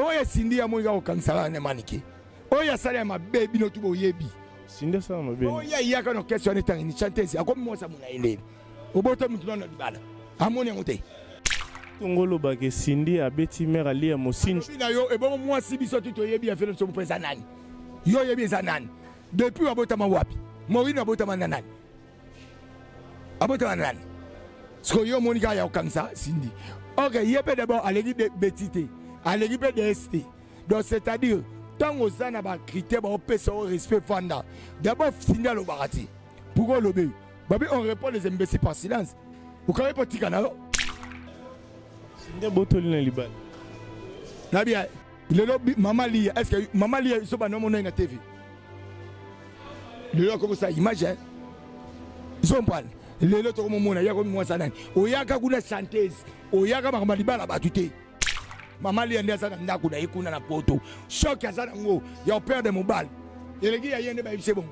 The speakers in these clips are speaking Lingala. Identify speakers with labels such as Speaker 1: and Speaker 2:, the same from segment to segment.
Speaker 1: Bongo ya Cindy ya moyi kokangisa kaka na manike. Oyo asala ya mabe bino tu boyebi.
Speaker 2: Cindy asala mabe.
Speaker 1: Oyo ayaka na orchestre wana etangi ni chanteuse akomi mwasi amona ye ndeni. Obota mutu nano na libala. Amoni yango te.
Speaker 2: Tongo olobaka Cindy abeti mère Aliya Mosinji.
Speaker 1: Na yo ebongo mwasi biso tu toyebi ya fele biso mpo eza nani? Yo oyebi eza nani? Depuis abotama wapi? Morino abotama na nani? Abotama na nani? Sikoyo yo omoni kaka ya kokangisa Cindy. Ok, ye mpe d'abord aleki beti te, aleki mpe DS te. Donc c'est-à-dire ntango oza na bacritère baopesa yo respect fanda. D'abord Cindy alobaka te. Pourquoi olobi? Babi on répond les imbéciles par silence. Okangi mpo tika na yo.
Speaker 2: Cindy abotoli na libala.
Speaker 1: Nabia lelo mama Lia, est-ce que mama Lia so bana omona ye na TV? Lelo akomisa image hein? Zompana lelo tokomomona ye akomi mwasi nani? Oyaka kuna chanteuse, oyaka makambo ya libala bato te. Mama Lia nde aza na ndako na ye kuna na poto. Choc aza nango ya perdre mobali. Eleki ya ye nde bayebisi ye bongo.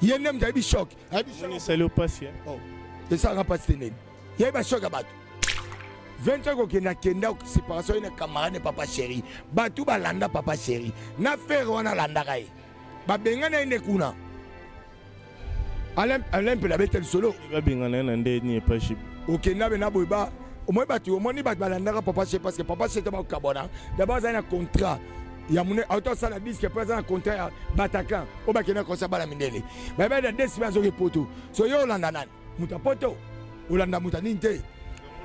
Speaker 1: Ye nde moto ayebi choc. Ayebi choc.
Speaker 2: Esali yo pasi, hein?
Speaker 1: Oh. Esalaka pasi te nini? Yeba choc ya bato. 20 kokenda kenda séparation ye na camarade papa chéri. Bato balanda papa chéri. Na frère wana alandaka ye. Babengana ye nde kuna. Alain, Alain Mpela abeta lisolo.
Speaker 2: Babengana ye na nde nini epa JB?
Speaker 1: Okenda be na boye ba omoni bato omoni bato balandaka papa chéri parce que papa chéri bakabwana. D'abord azali na contrat ya monene, auto asala disque mpo aza na contrat ya Bataclan oyo bakenda kosa bana mindele. Bayebaki na desi bazoki poto. So yo olanda nani? Moto ya poto olanda moto ya nini te?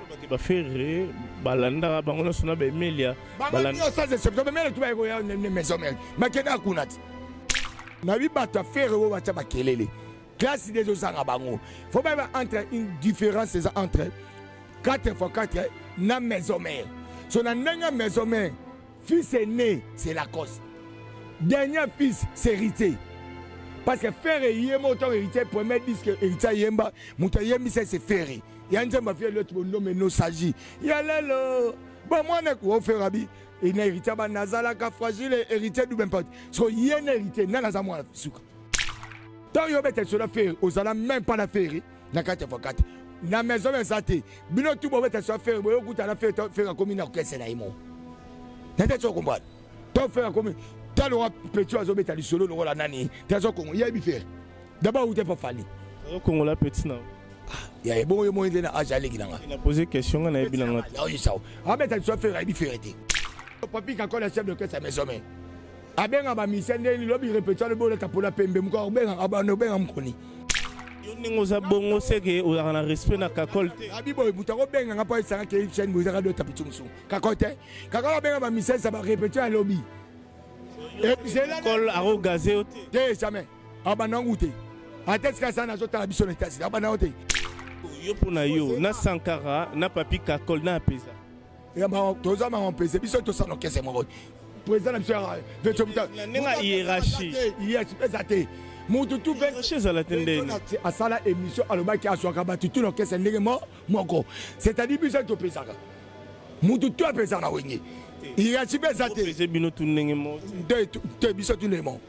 Speaker 2: Bato ba Ferre balandaka bango nyonso na ba Emilia.
Speaker 1: Bango nyonso sans exception, ba Emilia tuba ekoya ne maison mère. Bakenda kuna ti. Nabi bato ya Ferre oyo batya bakelele. Classe nde ezozanga bango. Faut bayeba entre une différence eza entre 4 x 4 na maison mère. So na ndenge ya maison mère, fils aîné c'est Lacoste. Dernier fils c'est Héritier. Parce que Ferre ye moko ntango Héritier premier disque Héritier ayemba, moto ayembisa c'est Ferre. Ya nzembo afie l'autre bonome nostalgie. Ya lelo bon mwana ko Ferre abi ina Héritier ba nazalaka fragile Héritier du même pas. So ye na Héritier nana za mwana suka. Tant yo beta sur la Ferre ozala même pas na Ferre na kati ya vakate. Na maison eza te. Bino tout bobeta sur Ferre boyo kuta na Ferre Ferre akomi na orchestre na ye moko. Na tete comprendre. Tant Ferre akomi talo wa petit azobeta lisolo lokola nani te azo Kongo yebi Ferre. D'abord ou te pas Fally.
Speaker 2: Azo Kongo la petit na.
Speaker 1: Ah, ya ebongo yo moyi nde na âge aleki na nga.
Speaker 2: Na poser question nga na yebi na nga.
Speaker 1: Ya oyo sao. Abeta lisolo Ferre ayebi Ferre te. Papi Kakola chef d'orchestre ya maison mère. Abenga ba musicien ndenge lobi répétition lobi olata pola pembe moko abenga abanda obenga mokoni.
Speaker 2: Yo ndenge oza bongo seke ozalaka na respect na Kakol te.
Speaker 1: Abi boye moto akobenga nga mpo ayebisanga ke chaîne boye ezaka dota petit mosusu. Kakol te. Kakol abenga ba musicien sa ba répétition ya lobi.
Speaker 2: Kakol akogaze yo te.
Speaker 1: Te jamais. Abanda yango te. Ata esika aza nazotala biso na États-Unis abanda yango te.
Speaker 2: Yo mpo na yo na Sankara na Papi Kakol na Apeza.
Speaker 1: Toza bango mpese biso tosala orchestre moko. Président na biso ya Vetio Muta.
Speaker 2: Na ndenge ya hiérarchie.
Speaker 1: Hiérarchie eza te. Mutu tu
Speaker 2: Hiérarchie ezala te ndenge.
Speaker 1: Asala émission alobaki azwaka bato tu na orchestre ndenge moko. C'est-à-dire biso topesaka. Mutu tu apesaka na wenge. Hiérarchie mpe eza te.
Speaker 2: Opese bino tu ndenge moko.
Speaker 1: Te, te biso tu ndenge moko.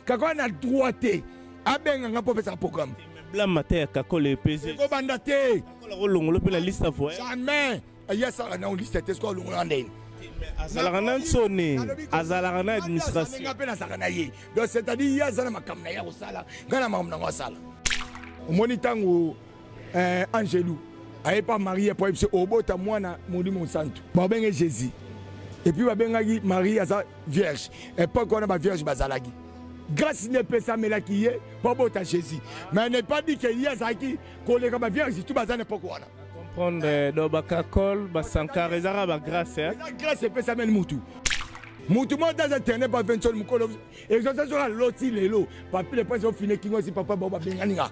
Speaker 1: Kaka na droit te. Abenga nga mpo opesaka programme.
Speaker 2: Blâme ata ya Kakol epese.
Speaker 1: Ekobanda te.
Speaker 2: Kakol akolongola mpe na liste ya voyage.
Speaker 1: Jamais. Ye asalaka na liste te soki alongola ndenge.
Speaker 2: Azalaka na nsoni, azalaka na administration.
Speaker 1: Nga mpe nazalaka na ye. Donc c'est-à-dire ye aza na makambo na ye akosala, nga na makambo na ngo asala. Omoni ntango Angelu aye pa Marie po ayebisi obota mwana Molimo Santu. Babenge Jésus. Et puis babengaki Marie aza vierge. Époque wana ba vierge bazalaki. Grâce nde epesamelaki ye po abota Jésus. Mais n'est pas dit que ye azalaki koleka ba vierge tout baza na époque wana.
Speaker 2: Comprendre donc ba Kakol, ba Sankara ezaka ba grâce hein.
Speaker 1: Eza grâce epesameli mutu. Mutu moko aza terrain pa 20 mokolo. Exaucé soki aloti lelo, papi le prince ofine kingo si papa bao babengani nga.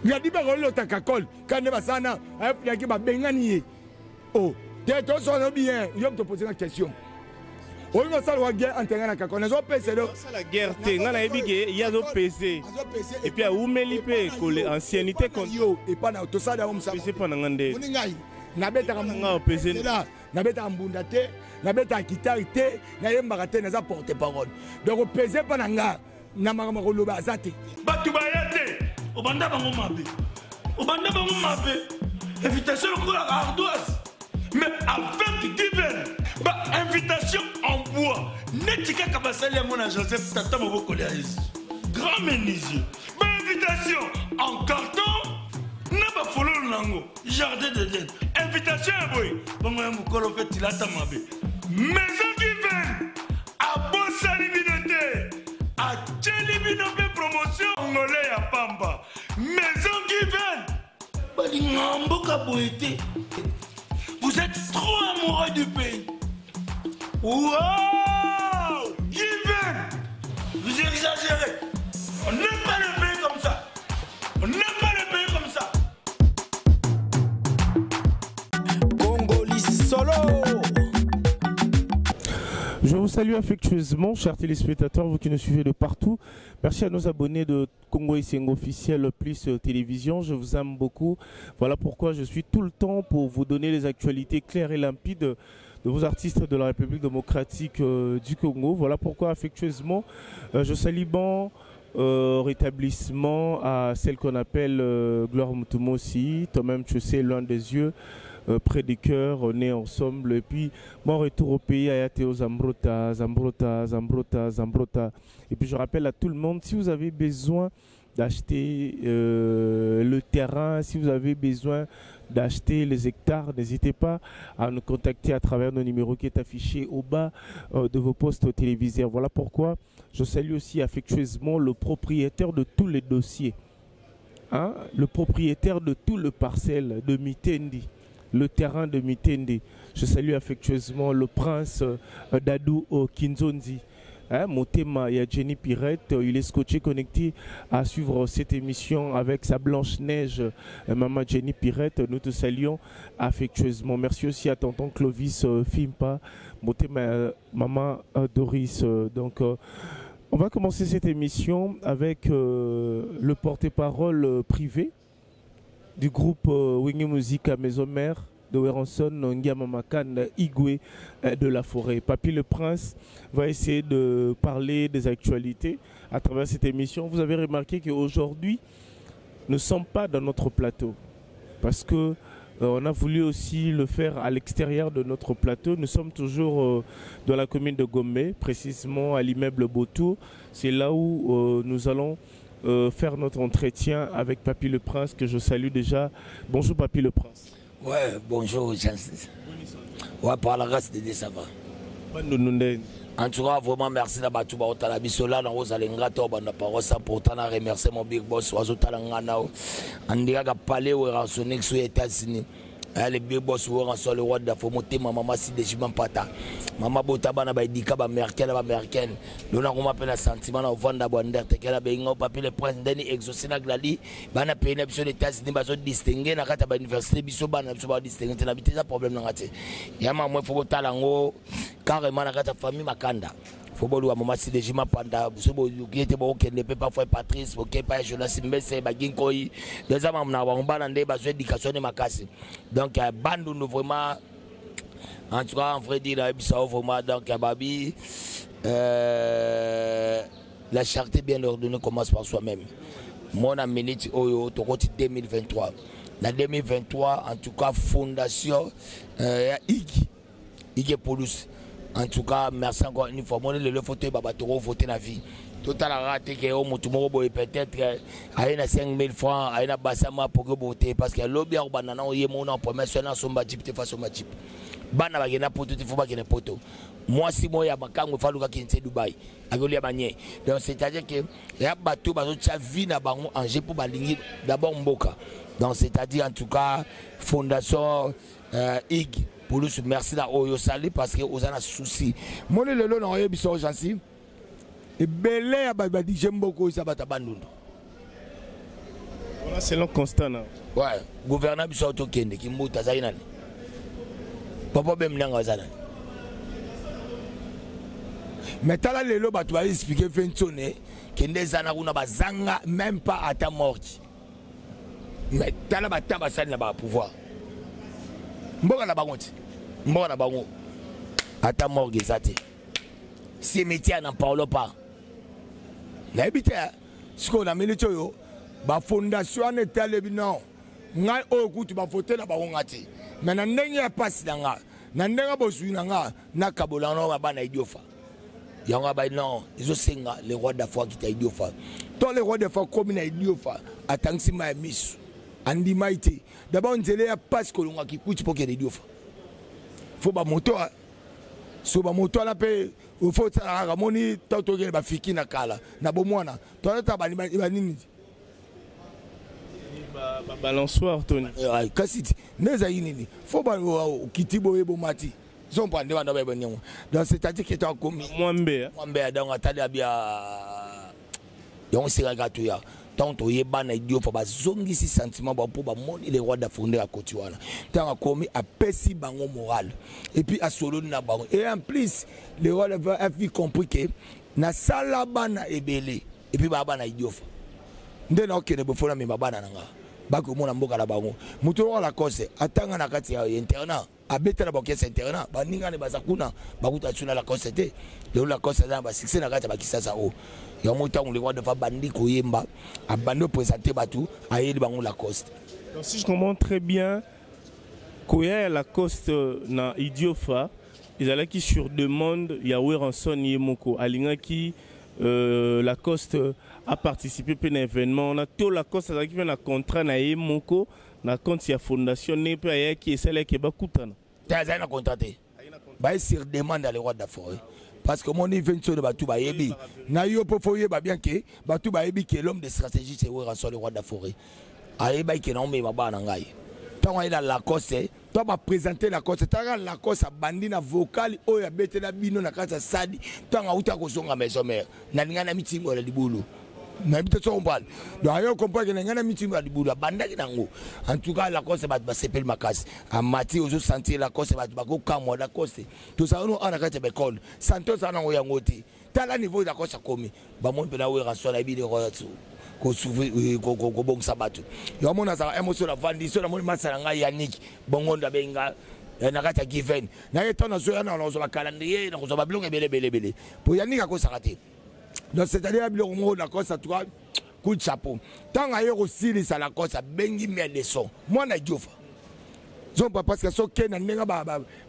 Speaker 1: Ngadi ba kolota Kakol, kande basana, ayaki babengani ye. Oh, te toswana bien, yo to poser la question. Olingo osala wa guerre entre nga na Kakol, nazopesa yo.
Speaker 2: Osala guerre te, nga nayebi ke ye azopese. Et puis awumeli mpe kole ancienneté
Speaker 1: contre yo, epa na tosala yango mosala.
Speaker 2: Pese mpo na nga nde.
Speaker 1: Moni ngai, nabetaka
Speaker 2: nga opese.
Speaker 1: Nabetaka mbunda te, nabetaka guitare te, nayembaka te, naza porte-parole. Donc opese mpo na nga na makambo ya koloba aza te.
Speaker 3: Bato baya te, obanda bango mabe. Obanda bango mabe. Invitation lokola ardoise. Mais avec Given, ba invitation. kaka basali yango na Joseph, tata mobokoli ya Yesu. Grand menuisier. Ba invitation en carton na bafololo nango jardin d'Eden. Invitation ya boye bongo ya mokolo mpe tilata mabe. Maison Given abosani bino te, atieli bino mpe promotion ngole ya pamba. Maison Given balinga mboka boye te. Vous êtes trop amoureux du pays. Wow! Given! Vous exagérez. On n'aime pas le pays comme ça. On n'aime pas le pays comme ça.
Speaker 4: Congoli solo.
Speaker 2: Je vous salue affectueusement, chers téléspectateurs, vous qui nous suivez de partout. Merci à nos abonnés de Congo Esengo officiel plus télévision. Je vous aime beaucoup. Voilà pourquoi je suis tout le temps pour vous donner les actualités claires et limpides de vos artistes de la République démocratique du Congo. Voilà pourquoi affectueusement, je salue bon rétablissement à celle qu'on appelle Gloire Mutumosi. Toi-même, tu sais, loin des yeux, près du cœur, on est ensemble. Et puis, bon retour au pays, Ayateo Zambrota, Zambrota, Zambrota, Zambrota. Et puis, je rappelle à tout le monde, si vous avez besoin d'acheter le terrain, si vous avez besoin d'acheter les hectares, n'hésitez pas à nous contacter à travers nos numéros qui est affiché au bas de vos postes téléviseurs. Voilà pourquoi je salue aussi affectueusement le propriétaire de tous les dossiers, hein, le propriétaire de tout le parcelle de Mitendi, le terrain de Mitendi. Je salue affectueusement le prince Dadou Kinzonzi. Hein, Motema, il y a Jenny Pirette, il est scotché, connecté à suivre cette émission avec sa Blanche-Neige, maman Jenny Pirette, nous te saluons affectueusement. Merci aussi à tonton Clovis Fimpa, Motema, maman Doris. Donc, on va commencer cette émission avec le porte-parole privé du groupe Wenge Musica à Maison Mère de Werrason, Ngiama Makanda, Igwe de la forêt. Papy le Prince va essayer de parler des actualités à travers cette émission. Vous avez remarqué qu'aujourd'hui, nous ne sommes pas dans notre plateau parce que on a voulu aussi le faire à l'extérieur de notre plateau. Nous sommes toujours dans la commune de Gombe, précisément à l'immeuble Botour. C'est là où nous allons faire notre entretien avec Papy le Prince, que je salue déjà. Bonjour Papy le Prince.
Speaker 5: Ouais, bonjour, Jean. Ouais, par la grâce de Dieu, ça va. En tout cas, vraiment, merci d'avoir tout le temps. Bisola, dans Rosa Lengato, dans la parole, ça pour tant remercier mon big boss, Oiseau Talangana, en direct à Palais, ou Ransonic, sur les États-Unis. Le big boss, ou Ranson, le roi de la Fomoté, ma maman, si des juments pata. Maman Botaba, na ba Edika, ba Merkel, ba Merkel. Nous avons appelé un sentiment, on vend d'abord, on a bengo, papi le prince, Denis, exaucé, na Glali, ba na pays, na biso les États-Unis, ba zo distinguer, na kata ba université, biso ba na biso ba distinguer, na bité, ça problème na kati. Ya ma moi, faut talango, carrément, na kata famille Makanda. Faut bo luwa mama si des juments panda, biso bo yuki te bo okende pe parfois Patrice, bo ke pa Jonas Mbese, ba Ginkoi. Des amam na ba ngba na nde ba zo éducation ne makasi. Donc, Bandundu vraiment, en tout cas, en vrai dire, ça vraiment, donc, Babi, la charité bien ordonnée commence par soi-même. Mon minute, Oyo, Tokoti 2023. La 2023, en tout cas, fondation Ig, Ig Paulus. En tout cas, merci encore une fois. Moi, le photo, Baba Toro, voter la vie. Tout à la rate que au mutu moko boye peut-être aye na 5000 francs, aye na basama pour que voter parce que lobby ya banana oye mona promesse na somba chip te fa somba chip. Bana ba kena poto te fo ba kena poto. Moi si moi ya makango fa luka kinse Dubaï. Akolia banye. Donc c'est-à-dire que ya bato bazo tia vie na bango en jeu pour balingi d'abord mboka. Donc c'est-à-dire en tout cas fondation Ig Paulus merci na oyo sali parce que oza na souci. Moni lelo na oyebi so jansi. Ebele ya ba DJ Mboko isa bata Bandundu.
Speaker 2: Voilà, c'est l'homme constant, hein.
Speaker 5: Ouais, gouverneur biso to kende ki mbuta zai nani. Papa bem nanga za nani. Mais tala lelo bato ba expliquer Fentone kende zana kuna bazanga même pas ata morti. Mais tala bata basali na ba pouvoir. Mboka na bango ti. Mboka na bango. Ata morgue ezate. Cimetière n'en parle pas. Nayebi te, hein. Sikoyo na minute oyo, ba fondation wana etalebi non. Ngai oyo kutu ba voter na bango nga te. Mais na ndenge ya pasi na nga, na ndenge bozwi na nga, nakabola na ba bana idiofa. Yango abai non, ezosenga le roi d'Afrique akita Idiofa. To le roi d'Afrique akomi na Idiofa, atangisi mai ya miso, andimai te. D'abord nzela ya pasi kolonga Kikwit mpo okende Idiofa, fo bamoto so bamoto wana mpe fo osala kaka moni ntango tokende bafiki na kala na bomwana toalata banini.
Speaker 2: Babalançoire toni.
Speaker 1: Kasi nde ezali nini, fo okiti boye bomati zompa nde banda bayeba ndenge. Donc c'est à dire que toakomi
Speaker 2: mwambe.
Speaker 5: Mwambe. Donc atali abia yango esekaka toya. Ntango toyebana Idiofa, bazongisi sentiment bango mpo bamoni le roi d'Afrique nde akoti wana. Ntango akomi, apesi bango moral et puis asololi na bango. Et en plus, le roi a vu compris que nasala bana ebele et puis baa bana Idiofa nde naokende bofo namema bana na nga bakomona mboka na bango. Moto oyo Lacoste atanga na kati ya internat, abeta na baorchestre internat, baningani baza kuna bakuta suna Lacoste te. Lelo Lacoste aza na basuccès na kati ya bakisasa oyo. Yango ntango le roi defa bandi koyemba, abandi oprésente bato, ayeli bango Lacoste.
Speaker 2: Donc si je comprends très bien, koya ya Lacoste na Idiofa ezalaki sur demande ya Werrason ye moko. Alingaki Lacoste a participé mpe na événement wana, to Lacoste azalaki mpe na contrat na ye moko na compte ya fondation ndenge mpe ayaki esalaki bakutana?
Speaker 5: Te, azali na contrat te. Baye sur demande ya le roi de la forêt, parce que omoni 20 oyo bato bayebi na yo mpo fo oyeba bien ke bato bayebi ke l'homme de stratégie, c'est Werrason. Le roi de la forêt ayebaki ke naomema bana na ngai. Ntango aye na Lacoste to baprésente Lacoste, taka Lacoste abandi na vocal oyo abetela bino na kati ya sadi ntango auta kozonga maison mère: "Nalingai na mitingo ya libulu." Nayebi te so comprendre. Donc ayo comprendre ke na ngai na mitingo ya libulu abandaki nango. En tout cas, Lacoste, bato basepeli makasi. Amati, ozosentir Lacoste, bato bakokamwa. Lacoste tozala no awa na kati ya baekole sante, ozala nango yango te. Tala niveau Lacoste akomi, bamoni mpena Werrason ayebi kobongisa bato. Yo mona azalaka emoso navandi so namoni masa na ngai Yannick Bongondo abenga na kati ya Given naye. Ntango nazoya na nakozwa bacalendrier, nakozwa babiloko ebele ebele ebele po Yannick akosaka te. Donc c'est-à-dire biloko moko Lacoste, en tout cas coup de chapeau. Ntango aye kosilisa, Lacoste abengi miel de son, mwana Idiofa zompa, parce que soki na ndenge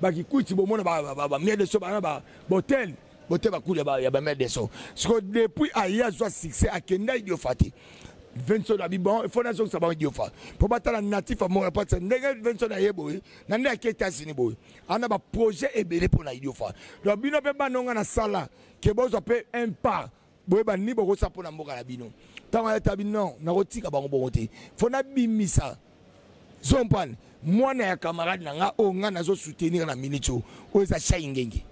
Speaker 5: bakikwiti bomona bamiel de son bana botel bote bakulu ya bamiel de son. Siko depuis aye azwa succès, akenda Idiofa te. Vincent abi bon, il faut nazongisa bango Idiofa mpo batala natif ya moko, parce ndenge Vincent aye boye na nde ake États-Unis boye, ana baprojet ebele mpo na Idiofa. Donc bino mpe banonga na sala ke bozwa mpe un pas, boyeba nini bokosala mpo na mboka na bino. Ntango ayeta bi non, nakotika bango bongo te, fo nabimisa zompane mwana ya camarade na nga oyo nga nazosoutenir na minute oyo, oyo eza Shai Ngenge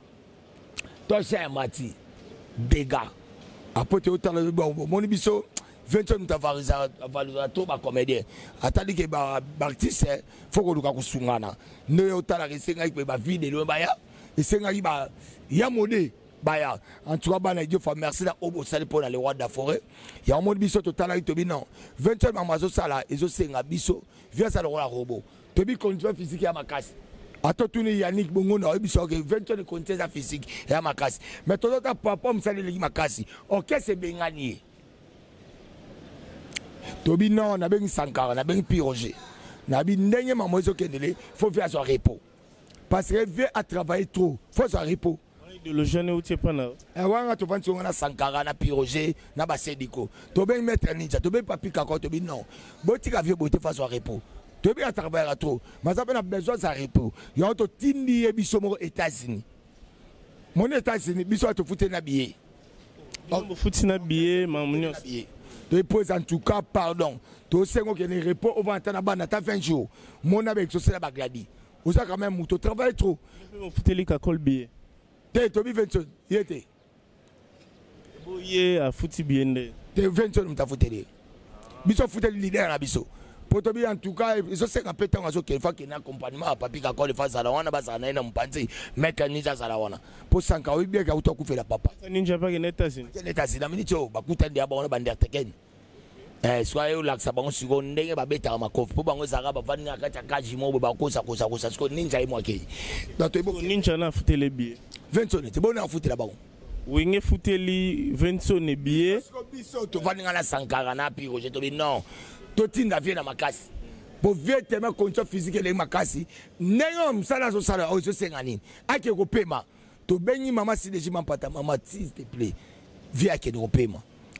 Speaker 5: to Shai ya mati dega apo te. Otala bomoni biso 20 moto avalorisaka to bacomédien, atali ke baartiste fo koluka kosungana. Nde oyo otalaka, esengaki mpe bavide eloko baya, esengaki ya mode baya. En tout cas, bana Idiofa, merci na oyo bosali mpo na le roi de la forêt. Yango moni biso totalaki, tobi non, 20 mama azosala, ezosenga biso vi asala lokola robot. Tobi condition physique ya makasi. Ata tuni Yannick Bongo na oyebi soki 20 condition eza physique ya makasi, mais tozota papa mosala eleki makasi, orchestre ebengani ye. Tobi non, nabengi Sankara, nabengi Pi Roger, nabi ndenge mama ezokendele, faut vie azwa repos, parce que vie a travaillé trop, faut azwa repos.
Speaker 2: Idéologie wana euti epa na?
Speaker 5: Wanga tovandi songo na Sankara, na Piroger, na Basediko, tobengi maître Ninja, tobengi Papi Kako, tobi non, botika vie boye te, faut azwa repos. Toyebi atravaillaka trop, maza mpe na besoin za repos. Yango totindi ye biso moko États-Unis. Moni États-Unis, biso oyo tofuteli na billet.
Speaker 2: Bofuti na billet, makambo nyonso?
Speaker 1: Toyepose. En tout cas, pardon, tosenga okende repos, ovanda ata na bana ata 20 jours. Mona baexaucé na bagladi, oza quand même moto travaille trop.
Speaker 2: Bofuteli Kakol billet?
Speaker 1: Te, tobi 20 ye te.
Speaker 2: Boye afuti billet nde?
Speaker 1: Te, 20 moto afuteli ye. Biso afuteli leader na biso po tobi en tout cas ezosenga mpe ntango azokende, fa akende accompagnement ya Papi Kakol, fa azala wana, bazala na ye na mopanzi, maître Ninja azala wana mpo Sanka oyebi bieke auta akufela papa.
Speaker 2: Ninja mpe akende États-Unis?
Speaker 5: Akende États-Unis na miniti oyo, bakutani ya bango na bandertekene. Soki aye olakisa bango sikoyo ndenge babetaka makofi mpo bango ezalaka bavandi na kati ya cage moko boye, bakosakosakosa. Sikoyo Ninja ye mwakei.
Speaker 2: Ninja na afuteli billet?
Speaker 5: 20 te, boni afutela bango.
Speaker 2: Wenge efuteli 20 billet?
Speaker 5: Biso tovandi nga na Sankara na Pi Roger, tobi non, totinda vie na makasi po vie teme condition physique eleki makasi. Ndenge oyo mosala azosala oyo, ezosenga nini? Ake kopema.
Speaker 1: Tobengi mama Sideji Mampata, mama s'il te plaît, vie akende kopema.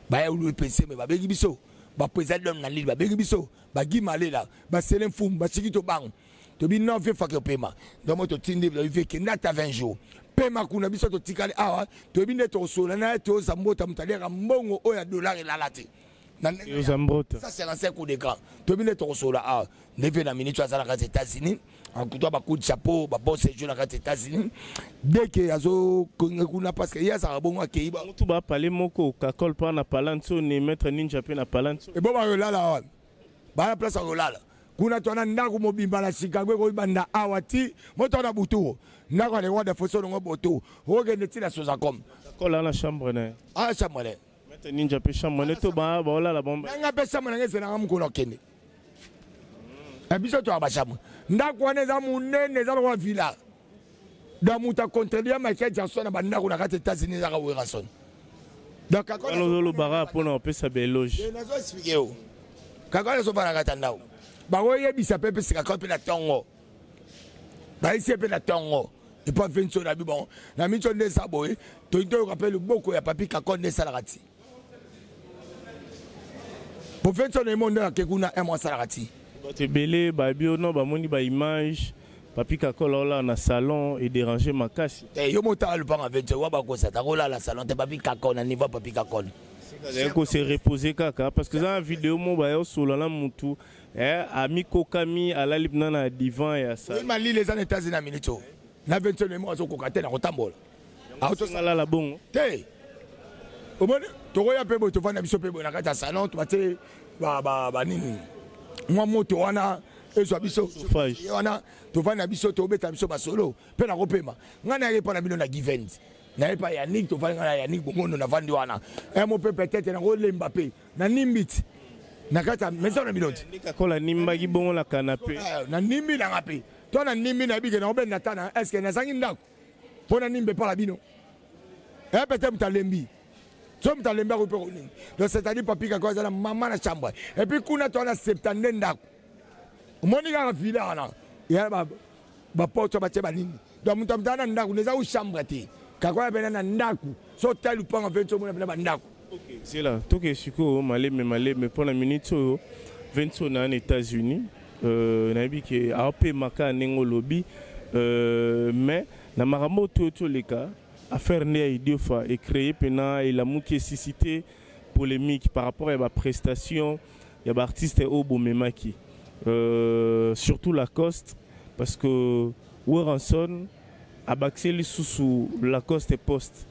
Speaker 1: Baya ulu epese me babengi biso, ba président d'homme na lille babengi biso, ba Guy Malela, ba Selem Fum, ba Chikito Bango. Tobi non vie faki opema. Donc moi totindi vie kenda ata 20 jours. Pema kuna biso totikali awa, toyebi nde tokosola na ye, toza mbota moto aliaka mbongo oyo ya dollar elala te. Na ndenge ya
Speaker 2: Toza mbota.
Speaker 1: Ça c'est l'ancien coup de camp. Toyebi nde tokosola awa. Nde vie na minute aza na kati États-Unis. En tout cas, ba coup de chapeau, ba bon séjour na kati États-Unis. Dès que azo konga kuna parce que ya za bongo akei ba.
Speaker 2: Mutu ba parler moko kakol pa na palanso ni maître ninja pe na palanso.
Speaker 1: E bon ba lala wa. Ba la place ya kolala. Kuna to na ndako mobimba na Chicago ko banda awa ti moto na butu. Ndako le roi de Fosso ngo boto. Okende ti na Sozacom.
Speaker 2: Kakol na chambre na.
Speaker 1: Ah chambre na.
Speaker 2: Maître ninja pe chambre na to ba ba olala bomba.
Speaker 1: Nga pe chambre na ngese na mukolo kende. E biso to ba chambre. Ndako wana eza munene eza lokwa villa. Da muta contredire Michael Jackson na bandako na kati États-Unis ezaka Werrason. Donc kakol
Speaker 2: Wana ozolobaka mpona opesa ba éloge.
Speaker 1: Eh, nazo expliquer yo. Kakol azofanda na kati ya ndako. Bakoyebisa pe pesi kakol pe na tongo. Bayisi ye pe na tongo. Et pas Vinci na bi bon. Na miso nde eza boye, toyini toyoka pe loboko ya papi kakol nde esalaka ti. Po Vinci na ye mo nde ake kuna, un mois asalaka ti.
Speaker 2: Bato ebele bayebi yo, non, bamoni ba image papi kakol aolala na salon e déranger makasi.
Speaker 1: Eh, yo motala lupanga Vinci, wa bakosa, takolala salon te papi kakol na niveau papi kakol.
Speaker 2: Azali ko se reposer kaka parce que za vidéo mo ba yo solo na mutu, eh, amikokami alali na na divan ya sa.
Speaker 1: Oui, malili eza na États-Unis na minute oyo. Na Vinci na mo azokoka te na kotambola.
Speaker 2: Auto lala bongo.
Speaker 1: Te. Omoni tokoya pe boye tovanda biso pe boye na kati ya salon, tobatie ba ba ba nini. Mwa moto wana ezwa biso.
Speaker 2: Chauffage.
Speaker 1: Ye wana tovanda biso tobeta biso basolo pe na kopema. Nga na yepa na bino na Givens. Na yepa Yannick tovanda nga na Yannick bongondo na vandi wana. Un mot pe peut-être na kolemba pe na nimbit. Na kati ya maison na bino ti.
Speaker 2: Ndeka kola nimbaki bongo na canapé.
Speaker 1: Eh, na nimbi na nga pe. To na nimbi na bike na obenda tana, est-ce que nazangi ndako? Pona nimbe pa la bino. Eh, peut-être mutalembi. So mutalembi ako pe koninga. Donc c'est-à-dire papi kako azala mama na chambre. Et puis kuna to na 72 ndako. Omoni kaka villa wana. Ya ba ba porte ba tie ba nini. Donc mutu amutana na ndako, neza u chambre te. Kako ya pena na ndako. So tali panga 20 mona pena ba ndako.
Speaker 2: OK, c'est là. Toke siko maleme maleme pona minute oyo 20 na États-Unis. Nayebi ke ape maka ndenge lobi, mais na makambo to to leka affaire né ya Idiofa est créé pena elamuki suscité polémique par rapport à ba prestation ya ba artiste au bomemaki. Surtout Lacoste parce que Werrason abaxeli sous Lacoste poste.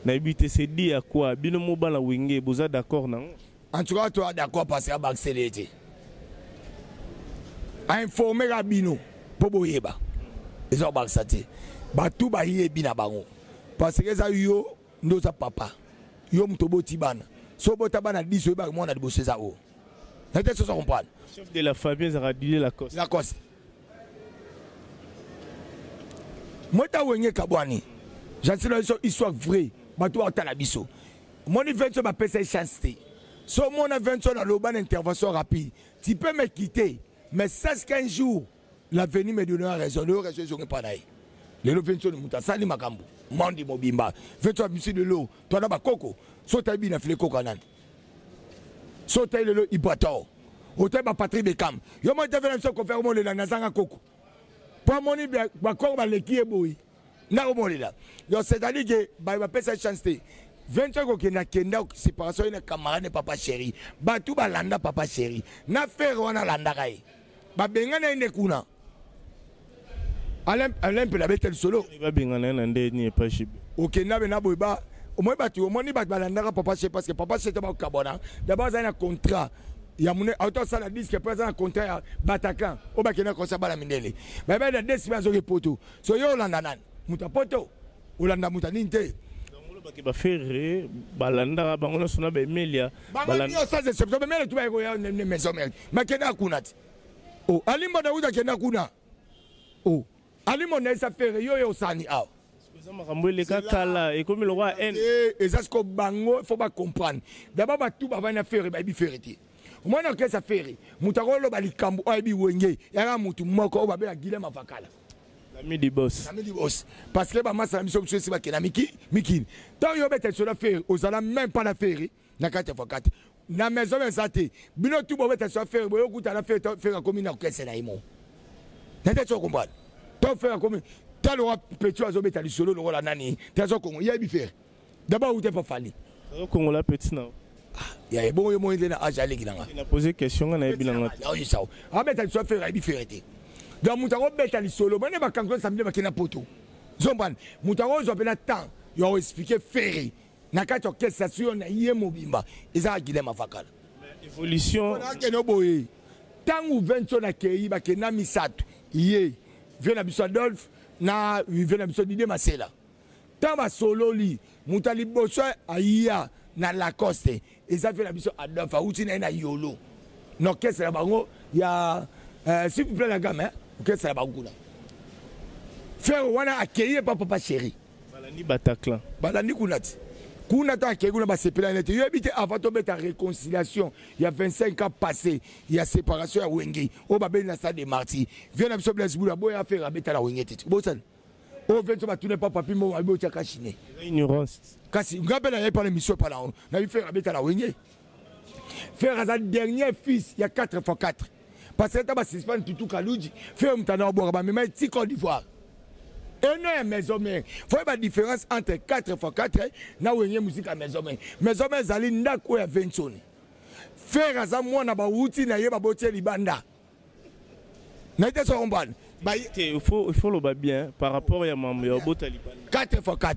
Speaker 2: Nayebi te c'est dit à quoi bino mo bana wenge boza d'accord non?
Speaker 1: En tout cas toi d'accord parce que abaxeli te. A informer Rabino po boyeba. Ezo bakisa te. Batu ba yebi na bango. Parce que za yo ndoza papa. Yo muto boti bana. So bota bana 10 oyeba mwana liboso eza o. Na te so comprendre.
Speaker 2: Chef de la famille za radile Lacoste.
Speaker 1: Lacoste. Mota wenge kabwani. J'en sais so histoire vraie. Batu ba tala biso. Moni 20 ba pesa chance te. So mona 20 na loba na intervention rapide. Tu peux me quitter mais sache qu'un jour l'avenir me donnera raison. Le raison ils ont pas naï. Le 20 muta sali makambo. Mondi mobimba. 20 monsieur de l'eau. Toi na bakoko. So tabi na fle koko nan. So tabi le ibrator. Ote ba Patrick Beckham. Yo mo te fela so confère mo le na nazanga koko. Po moni ba koko ba leki e boyi. Na ko molela. Donc c'est-à-dire que ba ba pesa chance te. 20 ans ko na kenda séparation na camarade papa chéri. Ba tout ba landa papa chéri. Na faire wana landa kai. Ba bengana inde kuna. Alain, Alain peut la bête solo.
Speaker 2: Ba bengana na nde ni pas chibe.
Speaker 1: Okenda be na boy ba au moins ba tu au moins ni ba balanda papa chéri parce que papa chéri ba kabona. D'abord ça un contrat. Ya mune auto ça la disque après ça un contrat ya Bataclan. O ba kena concert ba la mindele. Ba ba na des semaines zo poto. So yo landa nan. Muta poto. Olanda muta ninte.
Speaker 2: Ba ba ferre balanda bango na sona ba Emilia.
Speaker 1: Bango nyo ça c'est ça mais tu ba ko ya ne maison mère. Ma kena kuna ti. Oh alimba da uta kena kuna. Oh alimo na isa ferre yo yo sani aw.
Speaker 2: Eza makambo eleka kala ekomi lokwa haine.
Speaker 1: Eh, eza siko bango faut ba comprendre. D'abord ba tout ba vana ferre ba bi ferre te. Omona orchestre ferre, mutu akoloba likambo oyo ayebi wenge, yaka mutu moko oyo babela Guillaume Avakala.
Speaker 2: L'ami du boss.
Speaker 1: L'ami du boss. Parce que bamasa na biso biso esi bakenda miki mikili. Ntango yo obeta lisolo ya Ferre, ozala même pas na Ferre na kati ya 4 na maison eza te. Bino tu bobeta lisolo ya Ferre, boyokuta na Ferre, Ferre akomi na orchestre na ye moko. Na te so comprendre. To Ferre akomi talo wa petit azobeta lisolo lokola nani? Trésor Congo, yebi Ferre. D'abord ute pa Fally.
Speaker 2: Trésor Congo la petit na.
Speaker 1: Ah, ya ebongo yo moni na âge aleki nanga.
Speaker 2: Na poser question nga na yebi nanga.
Speaker 1: Oyisa. Abeta lisolo Ferre ayebi Ferre te. Donc moto akobeta lisolo bane bakangi samedi bakenda poto. Zombani moto akozwa mpe na temps ya koexplike Ferre na kati ya orchestre sur na ye mobimba ezaka Guilhem Mavakala.
Speaker 2: Évolution.
Speaker 1: Akende boye. Ntango Venso nakei bakenda misato ye vieux na biso Adolphe na vieux na biso Didier Masela. Ntango basololi moto ya liboso aya na Lacoste eza vieux na biso Adolphe awuti na ye na Yolo na orchestre na bango ya s'il vous plaît la gamme hein, orchestre na bango kuna. Frère wana akei epa papa chéri.
Speaker 2: Balandi Bataclan.
Speaker 1: Balandi kuna ti. Kuna ta akei kuna basepela nete. Yoyebi te avant tobeta réconciliation ya 25 ans passé ya séparation ya Wenge oyo babeli na stade de Martyrs. Vieux na biso Blaise Bula boya affaire abeta na Wenge te. Bosana. Oyo vieux batune pa papi mo abi otiaka chine.
Speaker 2: Ignorance.
Speaker 1: Kasi nga mpe nayebi pa na émission pa na nayebi frère abeta na Wenge. Frère aza dernier fils ya 4 x 4. Parce que ba suspend Tutu Kaluji, frère mutana obwaka ba mema ti Côte d'Ivoire. Et non ya maison mère. Faut ba différence entre 4 x 4 na Wenge musique ya maison mère. Maison mère ezali ndako ya Vensoni. Frère aza mwana ba wuti na ye ba botie libanda. Na ite so comprendre.
Speaker 2: Ba il faut loba bien par rapport ya mambo ya bota libanda.
Speaker 1: 4 x 4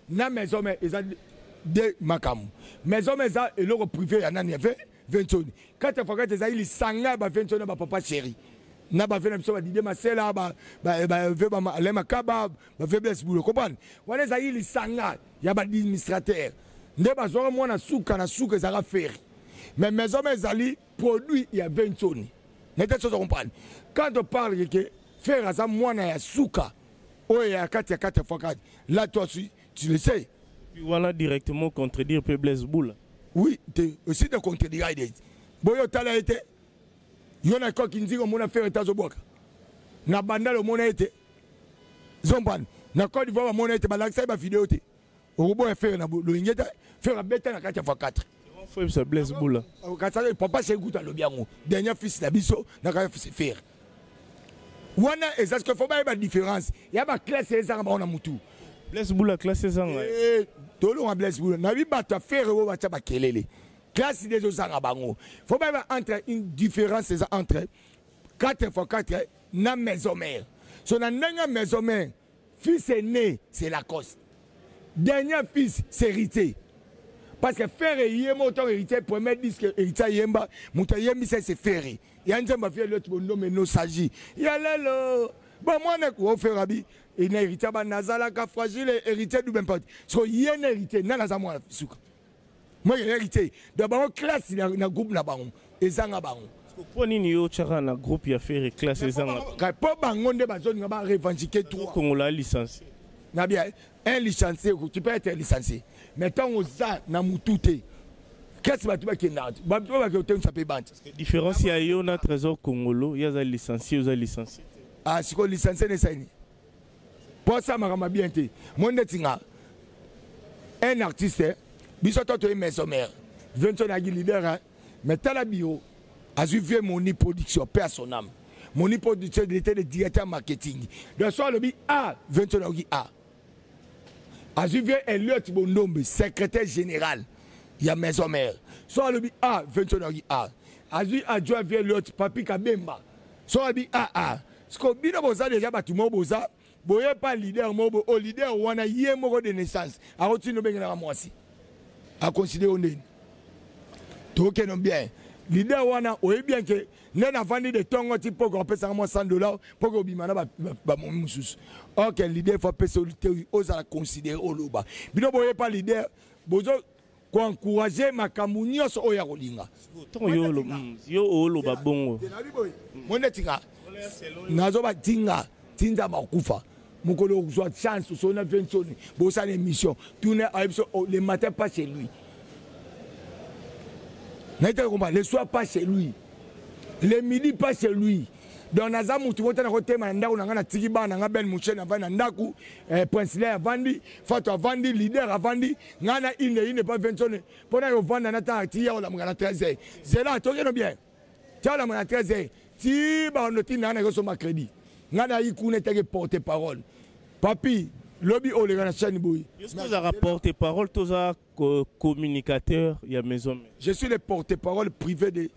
Speaker 1: na maison mère eza de makambo. Maison mère eza eloko privé ya nani ya Vensoni. 4 x 4 ezali lisanga ya ba Vensoni na ba papa chéri. Na ba na biso ba Didier Masela, ba ba ba ve ba Alain Makaba, ba ve Blaise Boulo, comprendre? Wana ezali lisanga ya ba administrateur. Nde bazwaka mwana suka na suka ezalaka Ferre. Mais maison mère ezali produit ya Vensoni. Nete sozo comprendre. Quand on parle que Ferre aza mwana ya suka oyo ya kati ya 4 x 4, là toi tu le sais.
Speaker 2: Puis voilà directement contredire pe Blaise Boula.
Speaker 1: Oui, te aussi de contredire idée. Boyo tala été yo na koki nzingo mona Ferre tazo bwaka. Na bandalo mona été. Zomban na Côte d'Ivoire mona été balakisa ba vidéo te. Okoboya Ferre na loyenge te, Ferre abeta na kati ya fois 4.
Speaker 2: Faut ça Blaise Boula.
Speaker 1: Katsa papa chez Gouta lobiango. Dernier fils na biso na kati fils Ferre. Wana eza ce que faut ba ba différence. Ya ba classe eza ba na mutu.
Speaker 2: Blaise Boula classe eza nga.
Speaker 1: Eh tolo Blaise Boula na bi bato Ferre oyo batia ba kelele. Classe des ozanga bango. Faut ba entre une différence eza entre 4 x 4 na maison mère. So na ndenge maison mère, fils aîné, c'est Lacoste. Dernier fils, c'est héritier. Parce que Ferre yé moto héritier premier disque héritier yemba, moto yembi c'est Ferre. Ya nzemba fier l'autre bon mais nostalgie. Ya lelo. Bon moi na ko Ferre abi, il n'a héritier ba nazala ka fragile héritier du même pas. So yé na héritier na naza moi suka. Moi j'ai héritier. D'abord classe na groupe na bango. Ezanga bango.
Speaker 2: Po nini yo tchaka na groupe ya Ferre classe ezanga.
Speaker 1: Ka po bango nde bazoni ba revendiquer tout.
Speaker 2: Kongola licencié.
Speaker 1: Na bien un licencié, tu peux être licencié. Mais tant oza na mutute. Qu'est-ce que tu vas kenda? Ba tu vas ke ça peut bante.
Speaker 2: Différence ya yo na Trésor Kongolo, ya za licencié, za licencié.
Speaker 1: Ah siko licencié ne saini. Po ça makama bien te. Monde tinga. Un artiste, biso to to maison mère. Vincent na leader hein. Mais tala bio a vu Moni production paix à son âme. Moni production il était le directeur marketing. Donc soit le bi A Vincent na A. A vu Elliot Bondombe secrétaire général il y a maison mère. Soit le bi A Vincent na A. A vu adjoint Elliot Papi Kabemba. Soit le bi A A. Ce que bino boza déjà batu mo boza boye pas leader mo bo o leader wana ye moko de naissance. A rotino benga na mwasi. A considérer ondeni. Toke non bien. Leader wana oye bien que ne na vandi de tongo ti poko pesa moi $100 poko bima na ba momi mususu. OK leader faut pesa te oza la considérer oloba. Bino boye pas leader bozo ko encourager makambu nyonso oya kolinga.
Speaker 2: Tongo yo lo yo oloba bongo.
Speaker 1: Monde tinga. Nazo ba tinga tinda makufa. Mokolo ozwa chance so na Vensoni bosa na émission tourner à le matin pas chez lui. Le soir pas chez lui. Le midi pas chez lui. Donc naza mutu moko te nakotema na ndako na ngai, natiki bana na ngai belle mouchene avandi na ndako, eh, prince lay avandi, fato avandi, leader avandi, ngai na ine ine pa vensone mpo na yovanda na tala ti ya olamuka na 13 heures. Zela tokeno bien ti olamuka na 13 heures ti bando ti ngai nakosomba crédit. Ngai nayi kuna etaki porte parole papi lobi oleka na chaîne boye.
Speaker 2: Yo soki ozalaka porte parole to oza communicateur ya maison mère?
Speaker 1: Je suis le porte parole privé de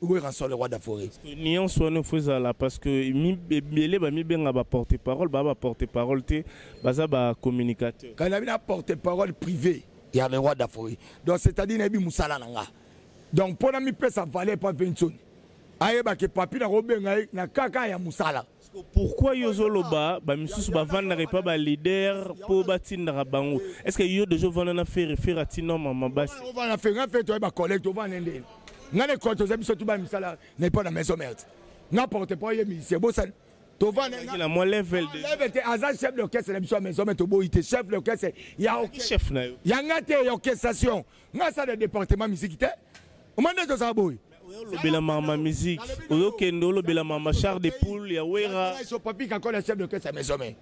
Speaker 1: Werrason le roi de la forêt.
Speaker 2: Nuance wana faut ezala parce que ebele bamibenga ba porte parole, ba ba porte parole te, baza ba communicateur.
Speaker 1: Quand nabi na porte parole privé ya le roi de la forêt. Donc c'est-à-dire nayebi musala na nga. Donc pona mipesa valeur pa Vincent. Ayeba ke papi na kobenga ye na kaka ya musala.
Speaker 2: Pourquoi yo ozoloba ba misusu bavandaka epa ba leader po batindaka bango? Est-ce que yo déjà ovanda na Ferre, Ferre atinda mama basi?
Speaker 1: Ovanda na Ferre, nga Ferre toyeba collègue, tovanda ndenge. Nga na école toza biso tout ba misala na epa na maison mère. Nga porte parole ye musicien bosani. Tovanda
Speaker 2: na mwa level de
Speaker 1: level te, aza chef d'orchestre na biso ya maison mère, toboyi te chef d'orchestre ya
Speaker 2: chef na yo.
Speaker 1: Ya nga te ya orchestration. Nga sa de département musique te. Omande tozala boye.
Speaker 2: Olobela mama musique, ozokende olobela mama char de poule ya Wera.
Speaker 1: So papi kakola chef d'orchestre ya maison mère.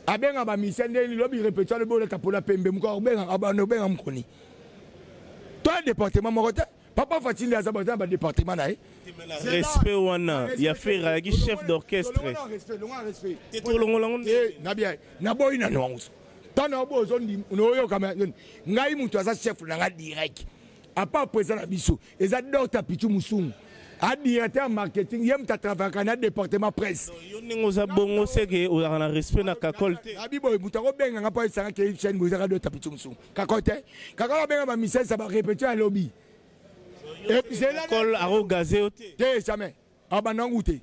Speaker 1: Abenga ba musicien ndenge lobi répétition lobi oleta pola pembe moko abenga abana obenga mokoni. Toi département moko te. Papa Fatshi aza ba ba département na ye.
Speaker 2: Respect wana ya Ferre ayaki chef d'orchestre.
Speaker 1: Longa respect.
Speaker 2: Te tolongola ngo
Speaker 1: nde. Na bien na boyi na nwango. Tana obo ozondi oyoka ngai mutu aza chef na nga direct. À part président na biso, eza Docteur Pichu Musungu. A directeur marketing, ye mutu atravaka na département presse.
Speaker 2: Yo ndenge oza bongo seke ozalaka na respect na Kakol te.
Speaker 1: Abi boy mutu akobenga nga po esanga ke chaîne boy ezaka Docteur Pichu Musungu. Kakol te. Kakol abenga ba misel sa ba répétition ya lobby.
Speaker 2: Et puis c'est là Kakol arogazé yo te.
Speaker 1: Te jamais. Abanda ngo te.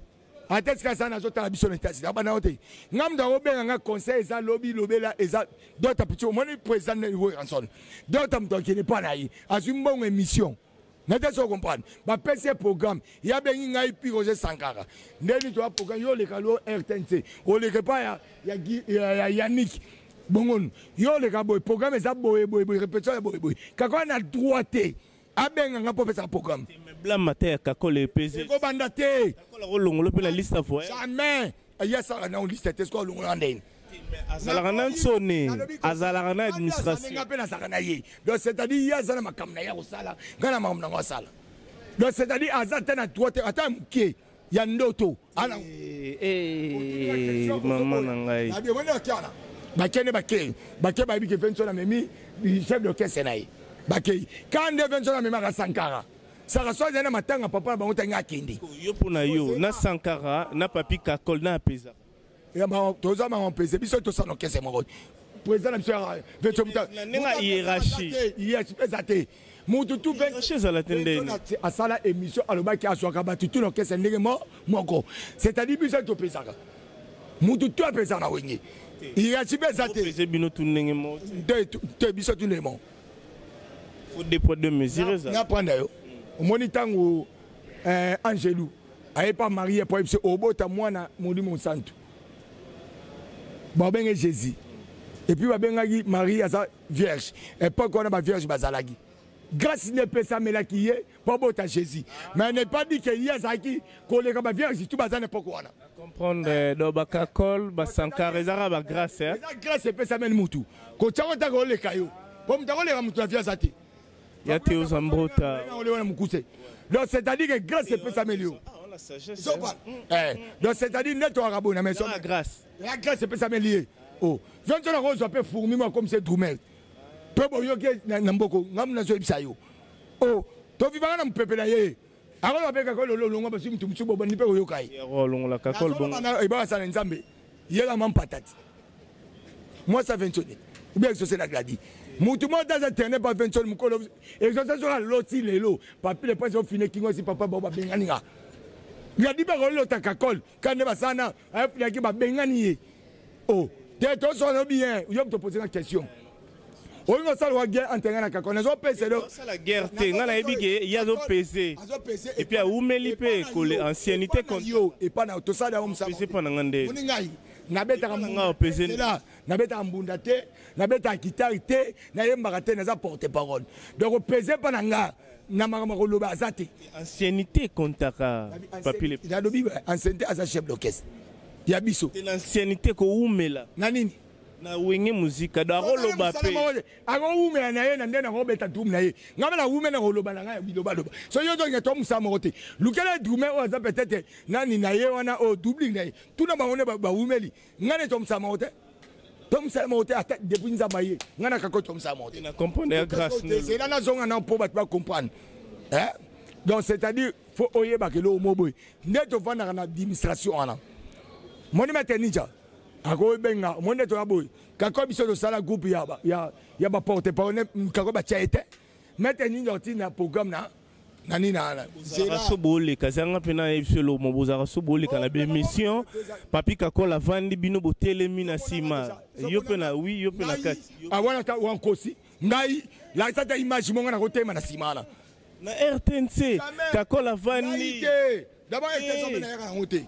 Speaker 1: Ata esika aza nazotala biso na États-Unis, abanda ngo te. Nga mutu akobenga nga conseil eza lobi lobela eza Docteur Pichu, omoni président Werrason. Docteur mutu akende pa na ye, azwi mbongo émission. Nete so comprendre. Ba pesi programme, ya bengi ngai pi Roger Sankara. Ndeni to programme yo leka lo RTNC, o leka pa ya ya ya Yannick. Bongon, yo leka boy programme eza boye boye boye répétition ya boye boye. Kaka na droit te. Abenga nga po pesa programme.
Speaker 2: Mais blâme ata ya Kakol epese.
Speaker 1: Ekobanda te.
Speaker 2: Kakol akolongola mpe na liste ya voyage.
Speaker 1: Jamais. Ye asala na liste te, soki alongola ndenge.
Speaker 2: Azalaka na nsone, azalaka na administration.
Speaker 1: Nga mpe nazalaka na ye. Donc c'est-à-dire ye aza na makambo na ye akosala, nga na makambo na ngo asala. Donc c'est-à-dire aza te na droit te, ata moke ya ndoto. Ana.
Speaker 2: Eh, mama na ngai.
Speaker 1: Abi omoni okiana. Bakende bakei. Bakei bayebi ke Vincent amemi chef d'orchestre na ye. Bakei. Quand nde Vincent amemaka Sankara. Saka so azali na matanga papa na bango tangi akende.
Speaker 2: Yo pona yo na Sankara na Papi Kakol na apeza.
Speaker 1: Ya ba toza ma mpese biso tosala orchestre moko. Président na biso ya Vincent Muta.
Speaker 2: Na ndenge hiérarchie.
Speaker 1: Hiérarchie eza te. Mutu tu
Speaker 2: Hiérarchie ezala te ndenge.
Speaker 1: Asala émission alobaki azwaka bato tu na orchestre ndenge moko. C'est-à-dire biso topesaka. Mutu tu apesaka na wenge. Hiérarchie mpe eza te.
Speaker 2: Opese bino tu ndenge moko.
Speaker 1: Te, te biso tu ndenge moko.
Speaker 2: Faut deux poids deux mesures eza.
Speaker 1: Na prendre yo. Omoni tango Angelou aye pa marié po yebise obota mwana molimo santu. Ba benge Jésus. Et puis ba bengaki Marie aza vierge. Époque wana ba vierge bazalaki. Grâce ne pesa melaki ye po bota Jésus. Mais n'est pas dit que ye azalaki koleka ba vierge tout baza n'époque wana.
Speaker 2: Comprendre do ba Kakol ba Sankara ezaka ba grâce hein.
Speaker 1: Eza grâce epesa meli mutu. Ko tchako ta ko leka yo. Po mutu akoleka mutu na vierge ate.
Speaker 2: Ya Théo Zambrota.
Speaker 1: Ole wana mukuse. Donc c'est-à-dire que grâce epesa meli yo.
Speaker 2: Ah, on la sagesse.
Speaker 1: Zoba. Eh, donc c'est-à-dire net arabo na maison.
Speaker 2: La grâce.
Speaker 1: La grâce epesa meli ye. Oh, Vincent na rozo pe fourmi moi comme c'est drumel. Pe bo yo ke na mboko ngam na zo ebisa yo. Oh, to vivanga na mpepe na ye. Akolo pe kakolo lo longo basi mutu musu bo bandi pe oyoka ye.
Speaker 2: Ya ro longo la kakol bongo.
Speaker 1: Na e ba sala nzambe. Yela mam patati. Moi ça Vincent. Ou bien exaucé la gladi. Mutu mo daza terrain pas Vincent mukolo. Exaucé sur la loti lelo. Papi le prince au fine kingo si papa bo ba bengani nga. Gladi ba rolo ta kakol. Kande basana, ayi ki ba bengani ye. Oh, te to so no bien, yo te poser la question. Oyo sala wa guerre entre nga na kakol. Nazo pese do.
Speaker 2: Sala guerre te, nga na yebi ke ya zo pese.
Speaker 1: Azo pese.
Speaker 2: Et puis a umeli pe ko le ancienneté
Speaker 1: contre yo et pas na to sala o msa.
Speaker 2: Pese pa na ngande.
Speaker 1: Oni ngai. Nabetaka nabetaka mbunda te, nabetaka guitare te, nayembaka te, naza porte parole. Donc opese mpa na nga na makambo ya koloba aza te.
Speaker 2: Anciennité kontaka, Papi le.
Speaker 1: Nalobi anciennité, aza chef d'orchestre ya biso.
Speaker 2: Te, l'anciennité kowumela.
Speaker 1: Na nini?
Speaker 2: Na Wenge Muzika, do akoloba mpe.
Speaker 1: Akowumela na ye na nde nakobeta drum na ye. Ngai mpe nawume na koloba na ngai bilobaloba. So yo ozonga to mosala moko te, lukela drume oyo aza peut-être nani na ye wana, oyo doubling na ye, tuna bango nde bawumeli. Ngai nde to mosala moko te, to mosala moko te. Ata depuis Nzambe aye, ngai nakako to mosala moko te.
Speaker 2: Na comprendre ya Grâce.
Speaker 1: Zela, nazonga na mpo bato bacomprendre. Donc c'est-à-dire faut oyebaka eloko mo boye nde tovandaka na administration wana. Moni Maître Ninja akobenga, omoni nde toya boye kako biso tosala groupe ya baporte parole kako batia ye te. Maître Ninja otinda programme na nini na
Speaker 2: Bozalaka so boleka zanga mpe na yebi so eloko bozalaka so boleka na baémission. Papi Kakola avandi, bino botelemi na nsima, yo mpe na wi, yo mpe na kati.
Speaker 1: Wana ta wankosi ngai lakisa ta image monga na kotema na nsima wana.
Speaker 2: Na RTNC, Kakola avandi.
Speaker 1: Te, d'abord RTNC mpe nayaka yango te.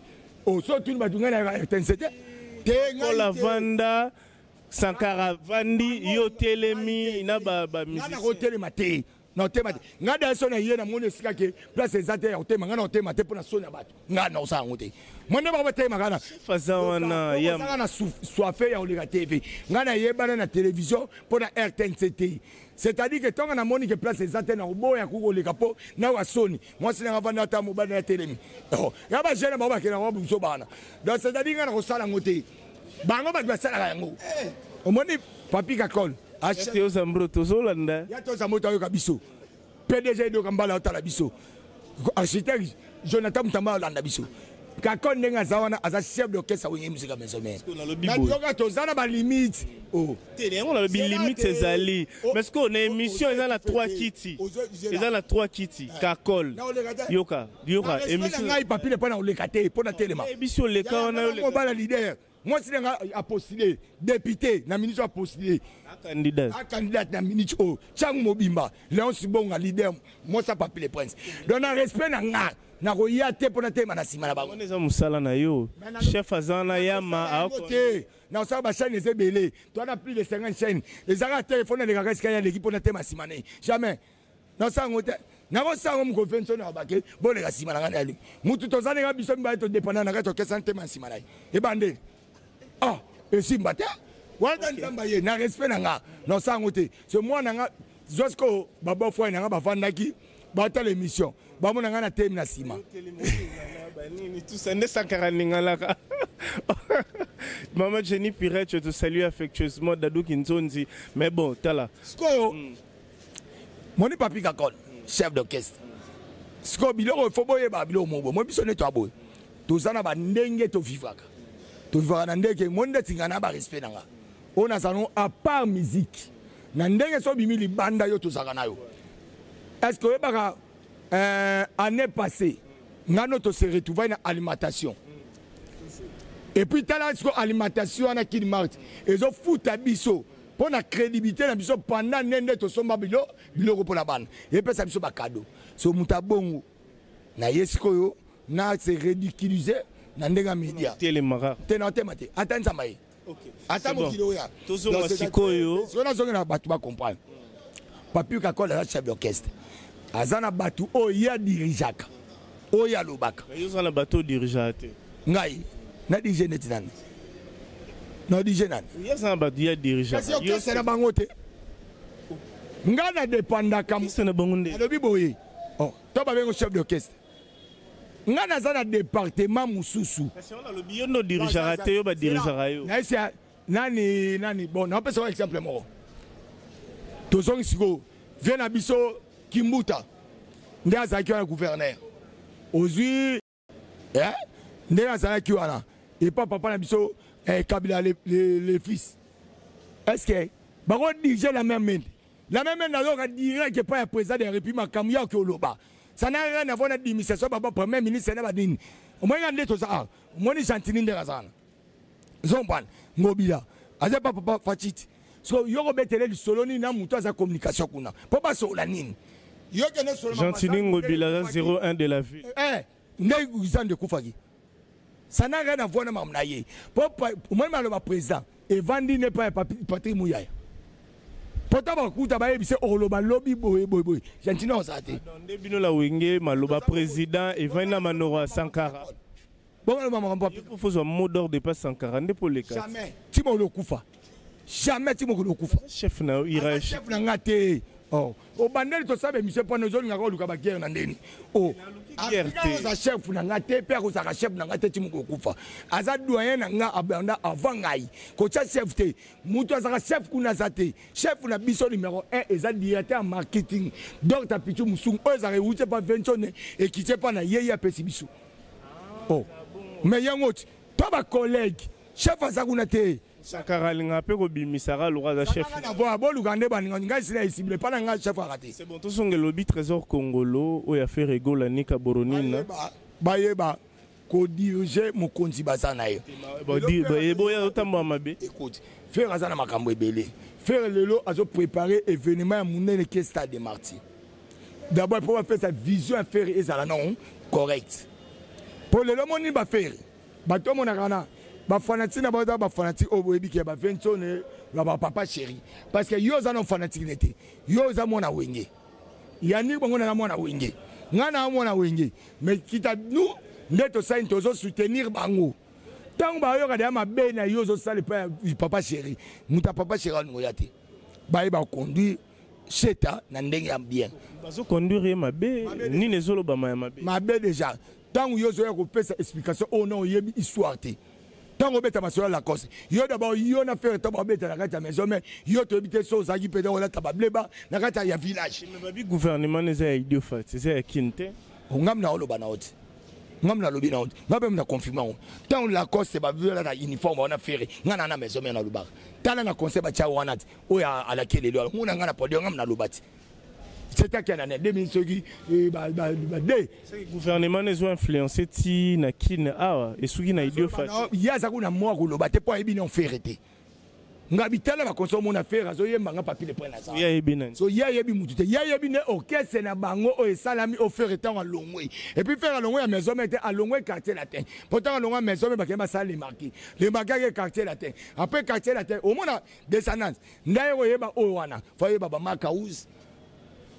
Speaker 1: So tuni bato, ngai nayaka RTNC te te.
Speaker 2: Kakola avanda, Sankara avandi, yo telemi na
Speaker 1: bamusicien. Nakotelema te, na otema te. Ngai da so na ye namoni esika ke place eza te ya kotema. Ngai na otema te mpo na soni ya bato. Ngai na osala yango te. Mo nde bango batema kaka.
Speaker 2: Aza wana.
Speaker 1: Ozaka na soif ya koleka TV. Ngai nayebana na télévision mpo na RTNC te. C'est-à-dire que ntongo namoni ke place eza te, na koboya kukoleka mpo nayoka soni. Mwasi nanga avanda, ata mobali na telemi ya bajeune, bango bakenda bango biso bana. Donc c'est-à-dire ngai na kosala yango te, bango bato basalaka yango. Omoni Papi Kakol.
Speaker 2: Tozambro, tozolanda.
Speaker 1: Ya tozambro, toyoka biso. PDG edoka mbala otala biso, architecte Jonathan Mutamba olanda biso. Kakol ndenge aza wana, aza chef d'orchestre Wenge Musica Maison Mère. Nayoka toza na balimite.
Speaker 2: Te, yango nalobi limite ezali, parce que na émission eza na 3 kiti, eza na 3 kiti. Kakol, yoka, yoka.
Speaker 1: Émission ngai Papi le mpo na oleka te, mpo na telema.
Speaker 2: Biso oleka wana.
Speaker 1: Mobala leader, mwasi nanga apostule député na minute, apostule
Speaker 2: candidat.
Speaker 1: Candidate na minute oyo ntiango mobimba. Léon Sibonga leader, mwasi Papi le Prince. Donc na respect na nga, nakoya te mpo natema na nsima na bango.
Speaker 2: Wana eza mosala na yo, chef aza na yama.
Speaker 1: Te, na osala bachaîne eza ebele, toana plus de 50 chaîne. Ezalaka te fo nalekaka esika ya leki mpo natema nsima na ye. Jamais nasala yango te. Nakosala yango mokolo nso na bake boleka nsima na ngai na yali mutu. Toza ndenge biso mibale todépenda na kati orchestre, ntema nsima na ye ebandeli. Ah, esimba te wana. Ta Nzambe ye na respect na nga, nasala yango te. So mwana nga zwa sikoyo, babofrère na nga bavandaki batala émission, bamona ngai na temi na nsima.
Speaker 2: Tout ça nde Sankara ningalaka. Mama Jenny Pirette, je te salue affectueusement. Dadou Kinzonzi, mais bon, tala.
Speaker 1: Sikoyo moni Papi Kakol chef d'orchestre. Sikoyo biloko fo boyeba, biloko moko mo biso nde toaboye, toza na bandenge tovivaka, tovivaka na ndenge mo ndeti ngai na barespect na nga oyo nazala no à part musique na ndenge so obimi libanda yo tozalaka na yo. Est ce que oyebaka, année passée ngai no tose retrouve na alimentation? Et puis tala siko alimentation wana Kin Mart ezofuta biso mpo na crédibilité na biso pendant nde nde tosomba biloko mpo na bana, epesa biso bacadeau. So moto abongo na ye sikoyo na se ridiculiser na ndenge ya média.
Speaker 2: Telemaka.
Speaker 1: Te, na otema te, ata Nzambe ye, ata mokili oya.
Speaker 2: Tozonga sikoyo.
Speaker 1: Sikoyo nazongela bato bacomprendre. Papi Kakol aza chef d'orchestre, aza na bato oyo ye adirigeaka, oyo alobaka.
Speaker 2: Oza na bato odirigeaka te.
Speaker 1: Ngai nadirige neti nani? Nadirige nani?
Speaker 2: Ye aza na bato ye adirigeaka.
Speaker 1: Kasi orchestre na bango te, ngai nadépendaka.
Speaker 2: Orchestre na bango nde.
Speaker 1: Alobi boye, oh, to babengo chef d'orchestre, ngai naza na département mosusu.
Speaker 2: Kasi wana alobi yo nde odirigeaka te, yo badirigeaka yo.
Speaker 1: Nayesi nani nani. Bon, napesa wa exemple moko. Tozongi sikoyo vie na biso Kimbuta nde azalaki wana gouverneur, ozwi eh? Ndenge azalaki wana epa papa na biso Kabila le fils, est ce que bakodirige la même mende, la même mende? Azoka direct epai ya président de la République, makambo ya oki oloba, ça n'a rien à voir na administration. Baba premier ministre na banini, omoni nga nde toza awa. Omoni Gentini ndenge aza wana, zombwana Ngobila aza pa papa Fatshi. So yo kobetele lisolo nini na moto aza communication kuna mpo basolola nini? Yo kende solo.
Speaker 2: Gentini Ngobila aza 01 de la ville.
Speaker 1: Nde zando ekufaki. Ça n'a rien à voir na makambo na ye. Po omoni maloba président evandi ne pa ya Patrick Muyaya. Poto bakuta bayebise okoloba lobi boye boye boye. Gentiny ozala te.
Speaker 2: Nde bino la Wenge maloba président evandi na manoro ya Sankara.
Speaker 1: Bongo makambo
Speaker 2: il faut mot d'ordre pas Sankara nde po leka.
Speaker 1: Jamais. Timo lokufa. Jamais Timo lokufa.
Speaker 2: Chef na ira
Speaker 1: chef na nga te. Oh, obandeli tosala émission mpo na ozolingaka oluka baguerre na ndeni. Oh, aza chef na nga te mpe akozalaka chef na nga te ti moko okufa. Aza doyen na nga abanda avant ngai. Kotia chef te. Moto azalaka chef kuna aza te. Chef na biso numéro 1 eza directeur ya marketing. Dr Pichu Musungu oyo ezalaka ewuti epa Ventone ekiti epa na ye ye apesi biso. Oh. Mais yango ti to ba collègue chef aza kuna te.
Speaker 2: Sankara alinga mpe kobimisaka lokola aza chef.
Speaker 1: Na voix boluka nde baninga ngai sila esible epa na ngai chef aka te.
Speaker 2: C'est bon, tosonga elobi Trésor Kongolo oyo affaire Egola Nika Boronina.
Speaker 1: Bayeba kodirige mokonzi baza na ye.
Speaker 2: Boya otambola mabe.
Speaker 1: Écoute, Ferre aza na makambo ebele. Ferre lelo azo préparer événement ya monene ke stade de Martyrs. D'abord mpo bapesa vision ya Ferre ezala non correct. Mpo lelo moni ba Ferre bato omonaka na bafanatike na baza bafanatike oyo boyebi ke bavensone ya bapapa chéri parce que yo oza na fanatike ne te, yo oza mwana Wenge. Yannick bango na mwana Wenge, ngai na mwana Wenge, mais kita nous nde tosali tozo soutenir bango. Ntango bayoka deya mabe na yo ozosala epai ya papa chéri, moto ya papa chéri alingo ya te, bayeba conduire cheta na ndenge ya bien.
Speaker 2: Bazoconduire ye mabe nini ezolobama ya mabe?
Speaker 1: Mabe déjà ntango yo ozoya kopesa explication oyo na oyebi histoire te. Ntango obeta masolo ya Lacoste, yo d'abord yo na Ferre ntango babeta na kati ya maison, mais yo toyebi te so ozalaki mpenza kolata bableba na kati ya village.
Speaker 2: Mais babi gouvernement eza ya idiofat, eza ya Kin te.
Speaker 1: Ngam na oloba na oti, ngam nalobi na oti, nga mpe na confirme yango. Ntango Lacoste baviolaka uniforme wana Ferre, nga na na maison mais nalobaka tala na conseil batia wana ti oyo alaki elelo nguna nga na podium ngam naloba ti. C'était quelle année? 2000 soki ba ba de.
Speaker 2: Gouvernement nezo influencer ti na Kin awa esuki na idiofa.
Speaker 1: Ya za kuna mwa koloba te po ayebi na Ferre te. Nga bitala ba consommer mona Ferre azo yemba nga papier le point na za.
Speaker 2: Ya yebi nani?
Speaker 1: So ya yebi mutu te. Ya yebi ne orchestre na bango oyo esalami o Ferre tango alongwe. Et puis Ferre alongwe ya maison mère te, alongwe quartier latin. Pourtant alongwe maison mère ba kemba sala les marquis. Les marquis ke quartier latin. Après quartier latin, au mona descendance. Ndaye koyeba oyo wana, fa yeba ba Makaouz.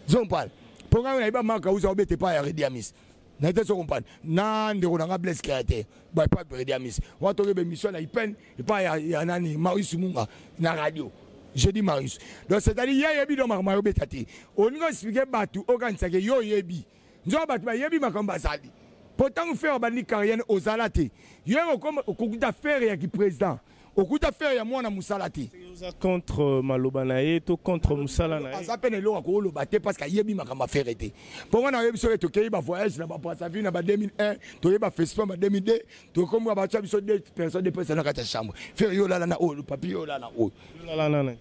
Speaker 1: Zompal. Ponga na yeba Makaouz obete pa ya Rediamis. Na te so comprendre. Na ndeko na nga Blaise Créateur. Ba pa Rediamis. Wa toke be mission na Ipen, pa ya nani Marius Munga na radio. Je dis Marius. Donc c'est-à-dire ya yebi do makambo obeta te. Oningo expliquer batu okanisa ke yo yebi. Nzo batu ba yebi makambo bazali. Pourtant faire bandi carrière ozala te. Yo okokuta faire ya ki président. Okuta faire ya mwana musala te.
Speaker 2: Oza contre maloba na ye to contre musala na ye.
Speaker 1: Aza pene eloko akoloba te parce que ayebi makambo affaire te. Pongo na yebi soki tokei ba voyage na ba Brazzaville na ba 2001, toyei ba festival ba 2002, tokomba ba tya biso deux personnes, deux personnes na kati ya chambre. Faire yo lala na oyo, papi yo lala na oyo.
Speaker 2: Yo lala na nani?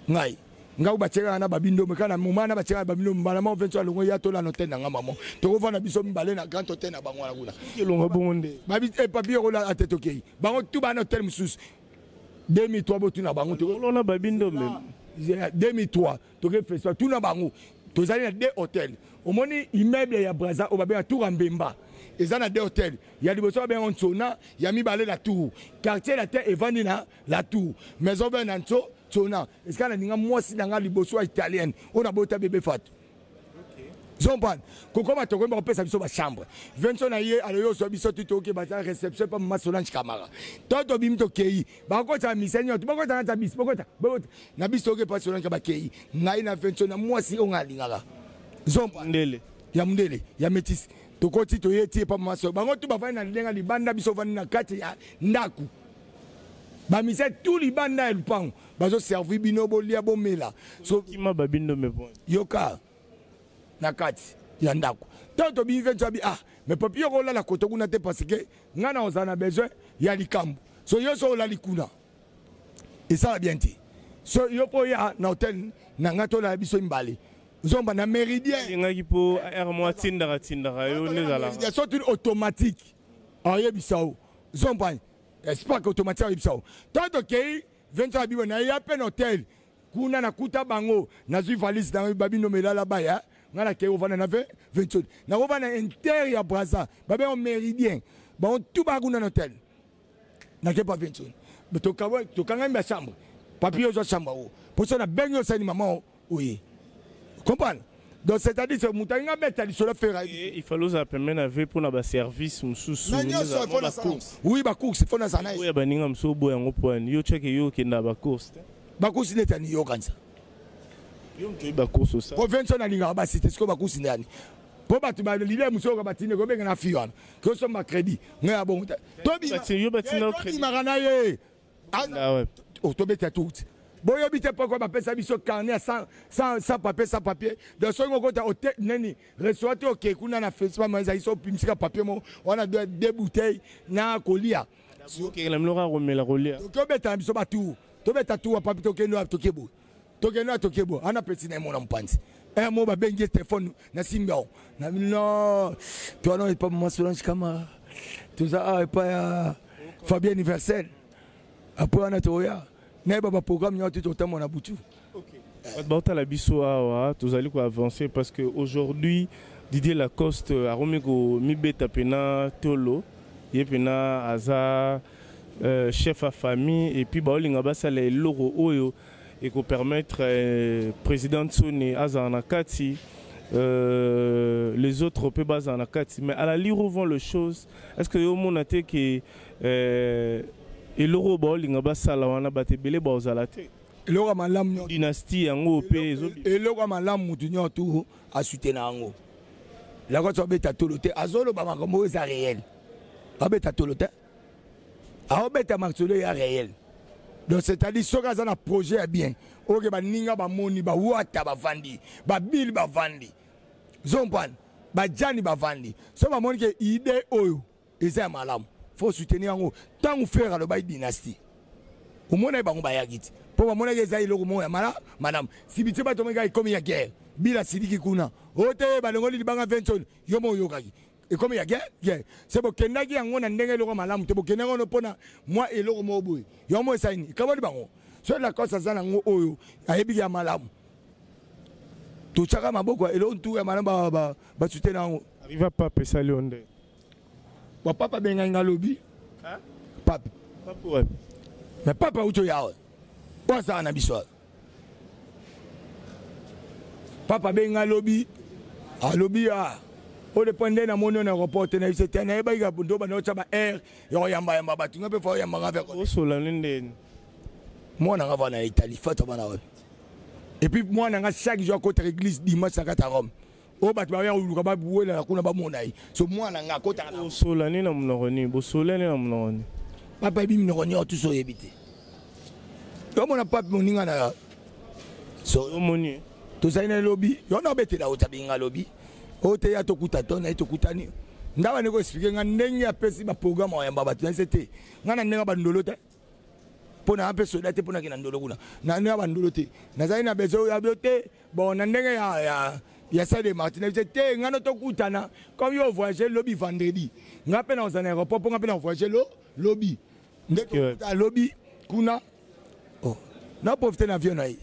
Speaker 1: Ngai. Ngai batiaka na babindo, mais kana moment na batiaka babindo, mbala moko 23 longo ya tola na hôtel na nga maman. Tokovanda biso mibale na grand hôtel na bango wana kuna.
Speaker 2: Elonga bongo nde.
Speaker 1: Babi, eh, papi yo lala te tokei. Bango tout ba na hôtel mosusu. 2003 botuna bango to.
Speaker 2: Olona babindo même.
Speaker 1: 2003 toke festival tuna bango. Tozali na deux hôtels. Omoni immeuble ya Brazza oyo babenga Tour ya Mbemba. Eza na deux hôtels. Ya liboso babenga Ntsona, ya mibale la Tour. Quartier latin evandi na la Tour. Maison vert na Ntso, Tsona. Esika na ninga mwasi na nga liboso ya italienne. Oyo na bota bébé Fatou. Zompan, kokoma tokoyemba kopesa biso ba chambre. Vincent na ye aloyo so biso tu toke ba réception pa mama Solange Camara. To to bimi to kei, ba kota misa nyoto, ba kota na bis, ba kota, ba kota. Na biso toke pa Solange ba kei. Ngai na Vincent na mwasi o ngalingaka. Zompan.
Speaker 2: Ndele.
Speaker 1: Ya mundele, ya métis. Tokoti toyeti pa mama Solange. Bango tu bafandi na ndenga libanda biso vandi na kati ya ndaku. Ba misa tout libanda ya lupango. Bazo servir bino bolia bomela.
Speaker 2: So kima ba bindo me bon.
Speaker 1: Yoka na kati ya ndako. Tant to bive nzabi ah mais papi yoko lala koto kuna te parce que nga na ozana besoin ya likambo. So yo so olali kuna. Et ça va bien te. So yo po ya na hôtel na nga to la biso mbale. Zomba na méridien.
Speaker 2: Ngaki po R moi tindaka tindaka yo ndezala.
Speaker 1: Méridien so tu automatique. Ah yebisa o. Zomba espoir que automatique yebisa o. Tant que 23 bibo na ya pe hôtel. Kuna na kuta bango nazwi valise na babino melala baya nga na kei ovanda na 28 na kovanda inter ya Brazza babengo méridien. Bango tout baa kuna na hotel. Nake pa Vincent. Tokangami ba chambre. Papi ozwa chambre oyo. Poso na bengi osali mama oye. Comprendre? Donc c'est-à-dire que moto alingi abeta lisolo Ferre.
Speaker 2: Il fallait ozala pembeni na ve mpona baservice mosusu.
Speaker 1: Oui, bacourse fo nazala na ye.
Speaker 2: Oyo baninga mosusu oboya yango mpo yani yo tiake yo okenda bacourse te.
Speaker 1: Bacourse neti ani yo kanisa.
Speaker 2: Yo moto oyebi bacourse osala.
Speaker 1: Po Vincent alingaka basi te, sikoyo bacourse nde yani. Po bato balile mosusu oyoka batinde kobenga na fille wana. Kosomba crédit. Ngai ya bongo te. Tobimaka na ye. Tobeta tout. Boyebi te pourquoi bapesa biso carnet sans papier, sans papier. Donc soki okota hotel nani restaurant te, okei kuna na festival ma ezali so opimisika papier moko wana, deux bouteilles na kolia.
Speaker 2: Okekela biloko ya komela, kolia.
Speaker 1: Tobeta na biso batour, tobeta tour papi, tokende wapi, toke boye, tokende wapi, toke boye. Ana pesi na ye mona mopanzi un mo babengi ye telefone na simbi yango na no towana epa mama Solange Kamara, toza awa epa ya Fabien Universel. Apres wana toya nayeba baprogramme nyonso te, totambola na butu.
Speaker 2: Bato baotala biso awa, tozali koavancer parce que aujourd'hui Didier Lacoste akomi komibeta mpena tolo, ye mpena aza chef ya famille, et puis baolinga basala eloko oyo ekopermettre président Nsone azala na kati, les autres mpe bazala na kati. Mais à la lire où vont les choses, est ce que yo omona te ke eloko oyo baolinga basala wana, bato ebele baozala te?
Speaker 1: Eloko ya malamu.
Speaker 2: Dynastie yango mpe.
Speaker 1: Eloko ya malamu, mutu nyonso tu asutena yango. Lacoste abeta tolo te, azoloba makambo oyo eza réel. Abeta tolo te, aobeta masolo ya réel. Donc c'est-à-dire soki aza na projet ya bien, oyo baninga bamoni, bawata bavandi, babili bavandi, zompane bajani bavandi, so bamoni ke idée oyo eza ya malamu, faut soutenir yango. Ntango Ferre alobaki dynastie, omonaki bango bayaki ti mpo bamonaki eza eloko moko ya malamu. Sibi te bato monaki ekomi ya guerre, bila siliki kuna oyo te, balongoli libanga Vincent, yo mo oyokaki ekomi ya guerre, guerre se bokendaki yango na ndenge eloko malamu te, bokendaki yango mpona mwa eloko moko boye, yango mo esalini ekaboli bango. Soki Lacoste aza nango oyo ayebiki ya malamu, totyaka maboko, eloko ntu ya malamu basute na yango.
Speaker 2: Arriva pape esali yo nde?
Speaker 1: Bapapa abengai nga lobi. Pape.
Speaker 2: Pape wapi?
Speaker 1: Mais papa auti oya awa, oyo azala na biso awa. Papa abengi nga lobi, alobi a oyo depo nde namoni oyo na aéroport te, nayebisi te, nayebaki ndo banda otya ba aire ya koyambayamba bato, nga mpe fa oyambanga ve.
Speaker 2: Osola nde ndeni?
Speaker 1: Mwana nga va na Italie, fata bana wapi? Et puis mwana nga chaque jour akotaka église dimanche na kati ya Rome, oyo bato baya koluka bawelaka kuna bamona ye. So mwana nga akotaka na
Speaker 2: Bosola nini na monoko nini? Bosola nini na monoko nini?
Speaker 1: Papa yebi minoko nyonso tuso, oyebi te, omona pape moninga na
Speaker 2: so. Omoni.
Speaker 1: Tozali na elobi yo na obetela oyo tabenga lobi oyo te, ya tokuta to na ye, tokutani ndaba ndeko expliquer nga ndenge apesi baprogramme oyamba bato na se te. Nga na ndenge bandolo te, mpo na mpe soda te, mpo nake na ndolo kuna na ndenge bandolo te, nazali na besoin ya bio te. Bon, na ndenge ya salle de martin te te, nga no tokutana comme yo voyage lobi vendredi, nga mpe nakozala na aéroport, mpo nga mpe na voyage lo lobi nde tokuta lobi kuna. Oh, na profite na avion na ye.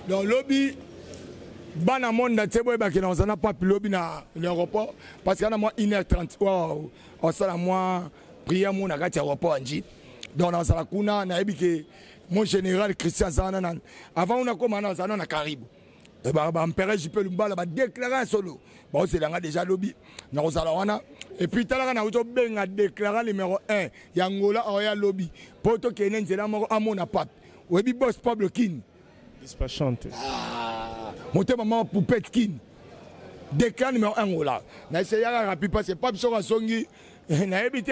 Speaker 1: Donc lobi bana monde entier boyebaki na kozala na pape lobi na l'aéroport, parce que ana mwa 1h30 oyo osala mwa prière mo na kati ya aéroport ya Ndjili. Donc nazala kuna, nayebi ke mon général Christian aza wana. Na avant una koma na azala na karibu bampere Jipe Lumbala, badéclare ya solo, baozelanga déjà lobi, nakozala wana. Et puis talaka, nauti obenga déclarant numéro 1 ya Ngola, aoya lobi mpo tokende nzela moko amona pape. Oyebi boss Pablo Kin.
Speaker 2: Dispachante.
Speaker 1: Ah, motema mama poupette Kin, déclarant numéro 1 Ngola, naeseyaka rapide parce que pape soko azongi, nayebi te,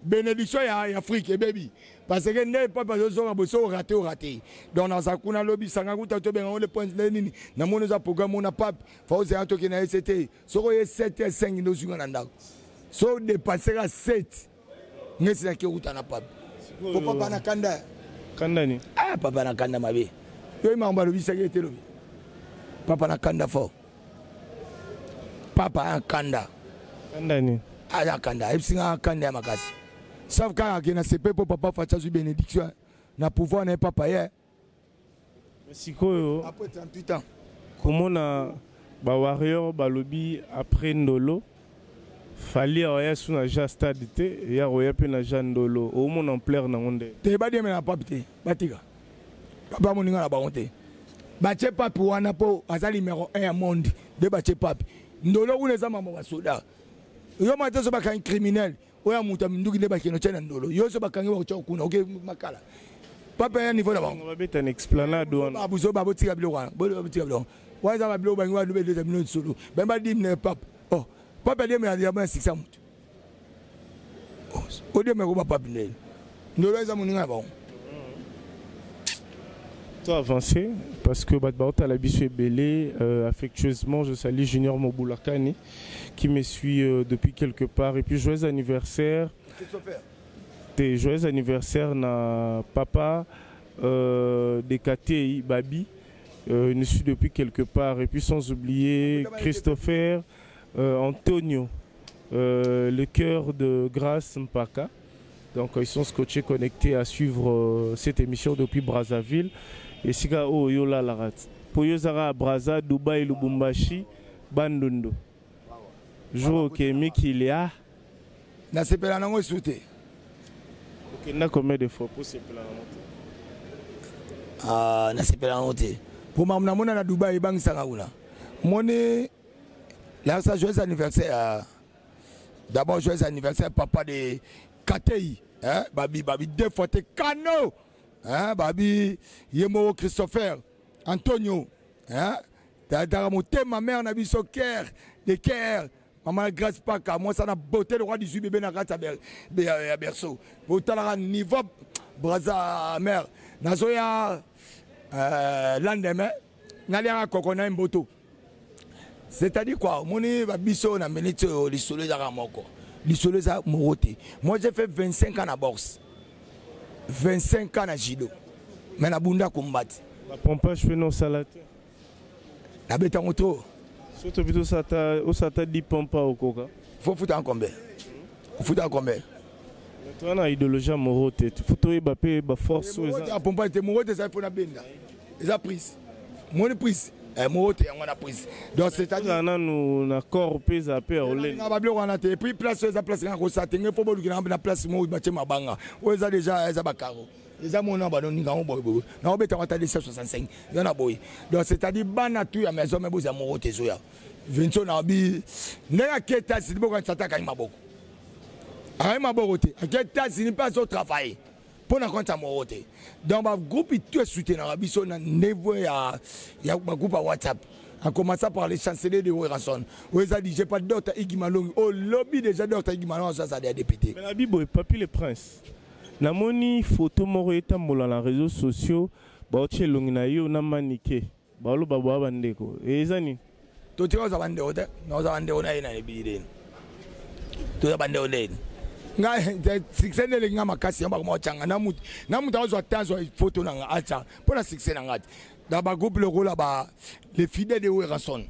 Speaker 1: bénédiction ya Afrique ebebi, parce que nde pape azozonga boye, so orate, orate. Donc naza kuna lobi, sanga kuta tobenga ngo le point nde nini, namoni oza programme ona pape fa ozela, tokende na ye se te. Soki oye 7 h 5 nde ozwinga na ndako, so dépasseka 7 ngesi naki okuta na pape, po papa na kanda.
Speaker 2: Kanda ni?
Speaker 1: Ah, papa na kanda mabe. Yo makambo alobisaki ete lobi papa na kanda fort, papa ya kanda.
Speaker 2: Kanda ni?
Speaker 1: Aza kanda, ayebisi nga kanda ya makasi, sauf kaka ake na sepe mpo papa Fatshi azwi bénédiction na pouvoir na ye, papa ye.
Speaker 2: Sikoyo
Speaker 1: après 38 ans.
Speaker 2: Komona bawarrior balobi après ndolo. Fally aoya su na ja stade te, ya oya pe na ja ndolo, omona ampleur nango nde.
Speaker 1: Te badiemela na pape te, batika. Papa moninga na bango te. Batie pape wana po aza numero 1 ya monde, nde batie pape. Ndolo kuna eza mambo basoda. Yo mata so bakangi criminel, oyo ya moto ya minduki nde bakende otya na ndolo. Yo so bakangi bakotya kuna, oke makala. Pape ya niveau na bango.
Speaker 2: Babeta na esplanade wana.
Speaker 1: Babuzo babotika biloko wana. Botika biloko. Wana eza babiloko bangi wana beleza bino lisolo. Bangi badimne pape. Oh, pape adiemela yambo ya succès ya moto. Oh, odiemela koba pape ndeni. Ndolo eza moninga na bango.
Speaker 2: To avancer parce que bato baotala biso ebele affectueusement je salue Junior Mobulakani qui me suit depuis quelque part et puis joyeux anniversaire.
Speaker 1: Christopher.
Speaker 2: Te joyeux anniversaire na papa de Katei Babi. Il nous suit depuis quelque part et puis sans oublier Christopher Antonio, le cœur de Grâce Mpaka. Donc ils sont scotchés, connectés à suivre cette émission depuis Brazzaville. Et sika o yola larat. Po yo zara Brazza, Dubaï, Lubumbashi, Bandundu. Jour au Kemi qu'il y a.
Speaker 1: Na sepela nango soute.
Speaker 2: Ok, na combien de fois pour sepela nango?
Speaker 1: Ah, na sepela nango te. Pour ma namona na Dubaï bangisanga kuna. Moni là ça joyeux anniversaire. D'abord joyeux anniversaire papa de Katei, hein, babi babi deux fois te Kano. Hein, babi Yemo Christopher Antonio, hein, tata motema mère na biso cœur de cœur. Maman Grâce Paka, moi ça na beauté le roi du bébé na kati ya berceau. Botala niveau Brazza mère. Nazoya lendemain naliaka koko na mboto. C'est-à-dire quoi? Moni ba biso na minute oyo lisolo ezaka moko. Lisolo eza moko te. Moi j'ai fait 25 ans na boxe. 25 ans na judo. Mais na bunda combat.
Speaker 2: Ba pompage pe non salate.
Speaker 1: Na beta moto.
Speaker 2: Surtout plutôt ça ta o ça ta 10 pompa au coca.
Speaker 1: Faut foutre en combien? Faut foutre en combien?
Speaker 2: Toi na idéologie moro te. Faut toi ba pe ba force
Speaker 1: o eza. Pompa te moro te ça faut na benda. Eza prise. Moni prise. Eh moro te yango na prise. Donc c'est-à-dire
Speaker 2: na nous na corps pesa pe olé.
Speaker 1: Na ba biloko wana te. Et puis place eza place na ko sa te faut boluki na na place mo ba mabanga. O eza déjà eza ba carreau. Eza mona ba no ninga boy boy. Na obeta wata 265. Yo na boy. Donc c'est-à-dire bana tout ya maison mais boza moro te zoya. Vinto na bi ndenge ke États-Unis boko nsata ka maboko. Ay maboko te. Ke États-Unis pas au travail. Pour na compte moro te. Donc ba groupe tout soutenir biso na niveau ya ya ba groupe WhatsApp. En commençant par les chanceliers de Werrason. Où ils ont dit, j'ai pas d'autre Iggy Malongi. Oh, lobby déjà d'autre Iggy Malongi, ça, ça, des députés.
Speaker 2: Mais la Bible, Papi le Prince. Namoni photo moro etambola na réseaux sociaux, ba otie longi na yo na manike. Ba lo ba ba bandeko. E ezani?
Speaker 1: To tika za bandeko te, na za bandeko na ye na ebili. To za bandeko ne. Nga succès ne lenga makasi ya ba mo changa na mutu. Na mutu azwa tanzo photo na nga acha pour la succès na nga. Dans ba groupe le rôle ba les fidèles de Werrason.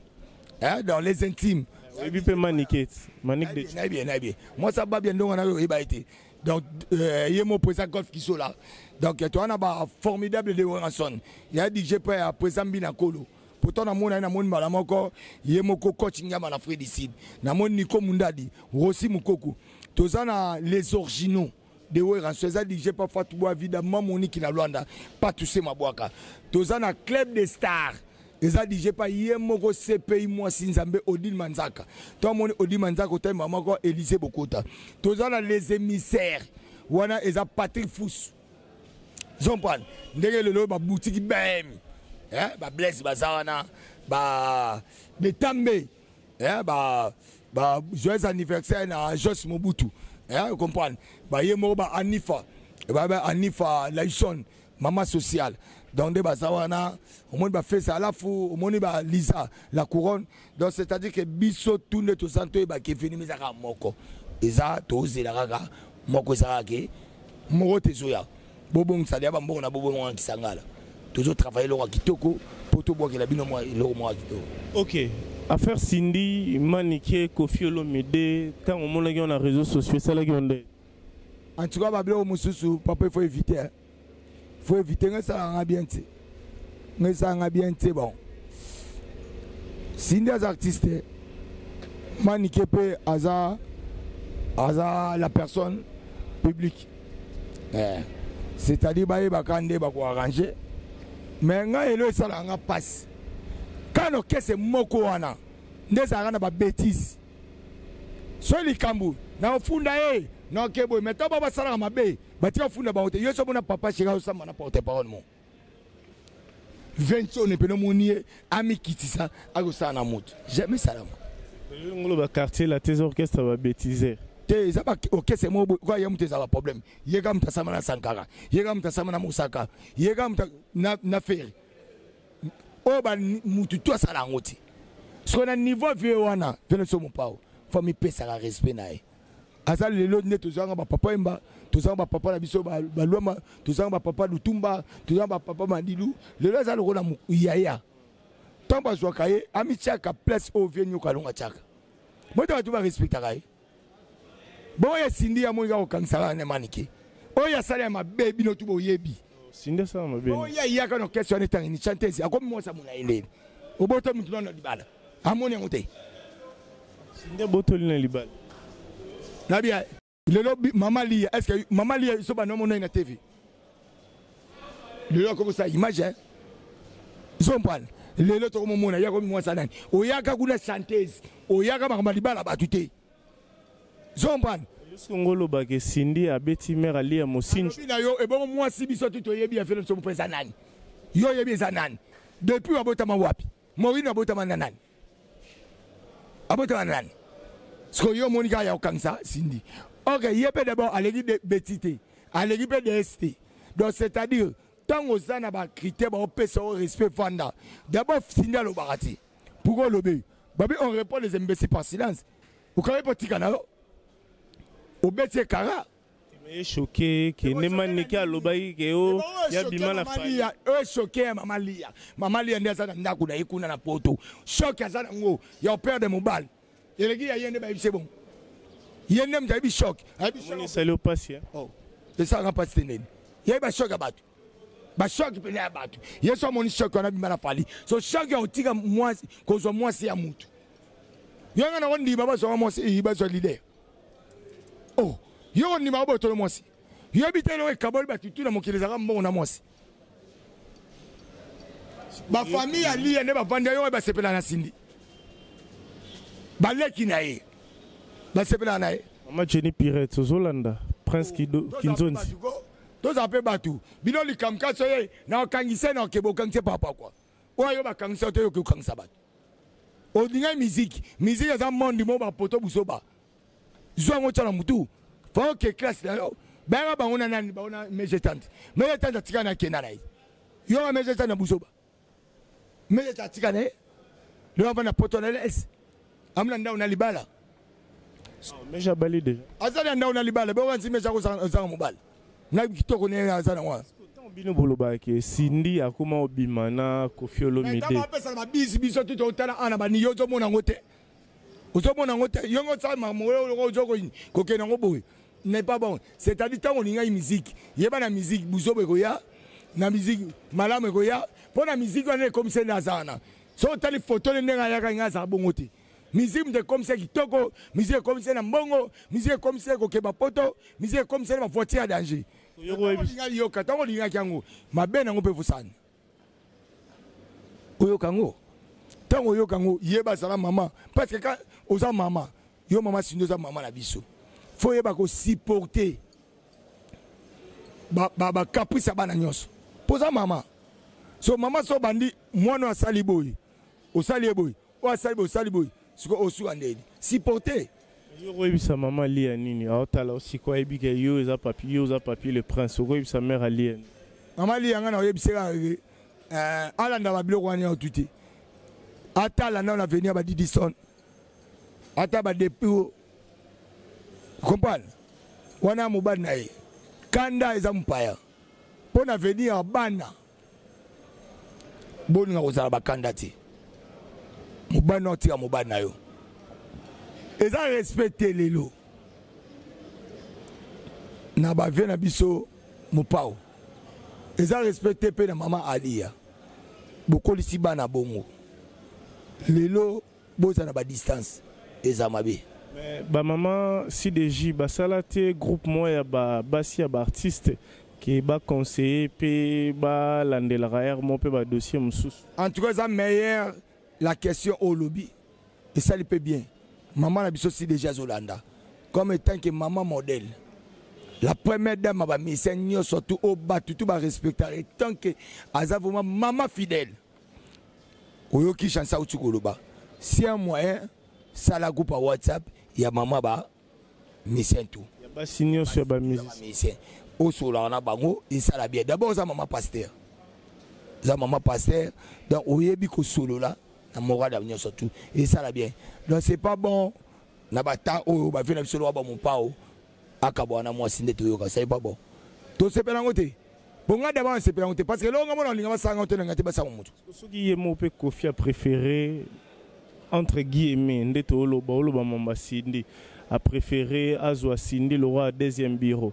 Speaker 1: Hein, dans les intimes.
Speaker 2: Et puis pe manike, manique de
Speaker 1: Na bien, na bien. Moi ça va bien donc on a eu ba été. Donc il y a mon président Golf qui sont là. Donc toi on a ba formidable de Werrason. Il y a DJ prêt à président Binakolo. Pourtant na mona na moni mbala moko ye moko coach ngama na Afrique du Sud. Na moni Nico Mundadi, Rossi Mukoko. Toza na les originaux de Werrason. Eza DJ pas Fatou Boa Vida, Monique na Luanda, pas tous ces mabwaka. Toza na club des stars. Eza DJ pas ye moko CPI moi Sinzambe Odile Manzaka. Toi moni Odile Manzaka otay mama ko Élysée Bokota. Toza na les émissaires. Wana eza Patrick Fous. Zompan ndenge lelo ba boutique BM. Hein, ba Blaise bazawana, ba Betambe, hein, ba ba joyeux anniversaire na Jos Mobutu. Hein, vous comprenez? Ba ye moko ba Anifa, ba ba Anifa Laison, maman sociale. Donc de bazawana, au moins ba fait ça la fou, au moins ba Lisa la couronne. Donc c'est-à-dire que biso tout ne to santo ba ke fini mizaka moko. Eza to zela kaka moko ezaka ke moko te zoya. Bobong salia ba mbongo na bobong wa kisangala. Toujours travailler le roi kitoko pour tout boire la bino moi le roi kitoko.
Speaker 2: OK. Affaire Cindy, Maniké, Koffi Olomide, tant au monde on a réseaux sociaux, ça là on est.
Speaker 1: En tout cas, bablo mususu, papa il faut éviter. Hein. Faut éviter ça nga bien té. Ça nga bien té bon. Cindy as artiste Maniké pe aza Aza la personne publique. Eh. C'est-à-dire bayebaka nde bakoarrange mais ngai elo esalaka nga mpasi kaka orchestre moko wana nde ezalaka na babétise. Soki likambo nakofunda ye naoke boye, mais ntango basalaka mabe batika kofunda bango te. Yo so omona papa chéri azosamba na porte parole mo ventione pene omoni ye amikitisa akosala na moto jamais salama.
Speaker 2: Ngolo ba quartier la tes orchestre ba bêtiser.
Speaker 1: Te, eza ba orchestre moko boye kwa ye moto eza ba problème. Ye kaka moto asamba na Sankara, ye kaka moto asamba na Mosaka, ye kaka moto na Ferre oyo ba mutu to asala yango te. Soki na niveau vie wana vene so mopao fo mipesaka respect na ye. Aza lelo nde tozwanga bapapa Yemba, tozwanga bapapa na biso Balwama, tozwanga bapapa Lutumba, tozwanga bapapa Madilu. Lelo aza lokola yaya. Ntango bazwaka ye amitiaka place oyo vie nyoka alonga tiaka moto bato barespectaka ye. Bongo ya Sindi ya monika kokangisaka na manike oyo asala ya mabe bino tu boyebi.
Speaker 2: Sindi asala mabe.
Speaker 1: Oyo ayaka na orchestre wana etangi ni chanteuse akomi mwasi amona ye ndeni oboto mutu nano na libala amoni yango te.
Speaker 2: Sindi abotoli na libala.
Speaker 1: Nabia lelo mama Lia, est-ce que mama Lia so bana mona na TV lelo akomisa image hein? Zompana lelo tokomomona ye akomi mwasi nani oyaka kuna chanteuse oyaka makambo ya libala bato te zompana.
Speaker 2: Songo olobaka Cindy abeti mare alia mosinji
Speaker 1: na yo ebongo mwasi biso tu toyebi ya felo biso mpo eza nani yo oyebi eza nani depuis abotama wapi Morino abotama na nani abotama na nani sikoyo yo omoni kaka ya kokangisa Cindy. Ok, ye mpe d'abord aleki beti te, aleki mpe ds te. Donc c'est-à-dire ntango oza na bacritère baopesa yo respect vanda d'abord. Cindy alobaka te. Pourquoi olobi babi on répond les imbéciles par silence? Okangi mpo tika na yo obeti ekara.
Speaker 2: Choqué ke nde manike alobaki ke o ya bima na
Speaker 1: fali oyo choqué ya mama Lia. Mama Lia nde aza na ndako na ye kuna na poto. Choc aza nango ya operde mobali eleki ya ye nde bayebisi bongo. Ye nde moto ayebi choc, ayebi.
Speaker 2: Esali yo mpasi?
Speaker 1: Esalaka mpasi te. Ndeni yebi bachoc ya bato, bachoc pene ya bato. Ye so amoni choc wana bima na fali so choc ya kotika mwasi, kozwa mwasi ya mutu. Yo nga nango ndima bazwaka mwasi, bazwa leader. Oh, yo kondima obotolo mwasi, yoyebi te eloko ekaboli bato tu na mokili ezalaka mbongo na mwasi. Bafamille ya Liya nde bavandi yo basepela na Sindi, baleki na ye basepelaka na ye.
Speaker 2: Mama Jenny Pirette ozolanda Prince Kinzonzi.
Speaker 1: Tozala mpe bato bino likambo kasi oye na okangisa na okeba okangisa papa kwa oyo yo bakangisa te, yoki okangisa bato olingai miziki. Miziki eza monde mo bapoto buzoba zwa yango tya na mutu fa oke classe na yo bayaka bango na nani bango na meje tante. Meje tante atika na akenda na ye yo nga meje tante na buzoba. Meje tante atika na ye lelo ava na poto na les amuna ndako na libala.
Speaker 2: Meje abali déjà.
Speaker 1: Aza na ndako na libala bongo nzi meje akozanga mobali na kitoko ne aza na wana.
Speaker 2: Bino bolobaka ke Cindy akoma obima na Koffi Olomide.
Speaker 1: Apesaka babisi biso tu totala ana bani yo ozomona yango te, ozomona yango te. Yongo osala makambo ozo kokende yango boye n'est pas bon. C'est-à-dire ntango olingaki musique, yeba na musique buzobo ekoya, na musique malamu ekoya. Mpo na musique wana ekomisa nde aza wana. So otali foto ne ndenge ayaka ngai azala bongo te. Musique moto ekomisa kitoko, musique ekomisa na mbongo, musique ekomisa kokeba poto, musique ekomisa na bavoiture ya danger. Olingaki yoka ntango olingaki yango mabe nango mpe fosana oyoka yango. Ntango oyoka yango yeba azala mama, parce que ka oza mama yo mama Cindy oza mama na biso, fo oyeba kosupporter bacaprice ya bana nyonso mpo oza mama. So mama so obandi mwana oyo asali boye osali ye boye, oyo asali boye osali boye, sikoyo osuka ndeni supporter.
Speaker 2: Yo okoyebisa mama Lia nini? Aotala osiko ayebi ke yo eza papi, yo oza papi le prince. Okoyebisa mare Alia nini?
Speaker 1: Mama Lia ngai na oyebisaka alanda babiloko wana ya tu te. Atala nano avenir ya badidison, ata badepuis comprendre wana mobali na ye kanda eza mopaya mpo na avenir ya bana. Boninga kozala bakanda te. Mobali na otika mobali na yo eza respect te. Lelo na bavie na biso mopao eza respect te mpe na mama Alia. Bokolisi bana bongo lelo boza na badistance eza mabe.
Speaker 2: Mais ba maman CDJ basala te groupe moko ya ba basi ya ba artistes ke ba conseiller pe balandelaka heure moko pe ba dossier mosusu.
Speaker 1: En tout cas eza meilleur la question oyo olobi esali pe bien maman na biso CDJ azolanda comme etant que maman modèle la première dame ya ba musiciens nyonso tout oyo bato tout ba respectaka etant que aza vraiment maman fidèle oyoki chance auti koloba si un moyen sala groupe ya whatsapp ya mama ba musicien tout
Speaker 2: ya basi nyonso ya ba
Speaker 1: musicien osololaka na bango esala bien d'abord oza mama pasteur oza mama pasteur donc oyebi kosolola na morale ya nyonso tout esala bien donc c'est pas bon na batemps oyo bavie na biso loka bamopao akabwana na mwasi nde toyoka c'est pas bon tosepela yango te bo nga d'abord nasepela yango te parce que eloko nga mona olinga basala yango te na nga te basala motu
Speaker 2: soki ye moko mpe kofi a préféré entre guillemets nde tooloba oloba mamba Cindy a préféré azwa Cindy le roi deuxième bureau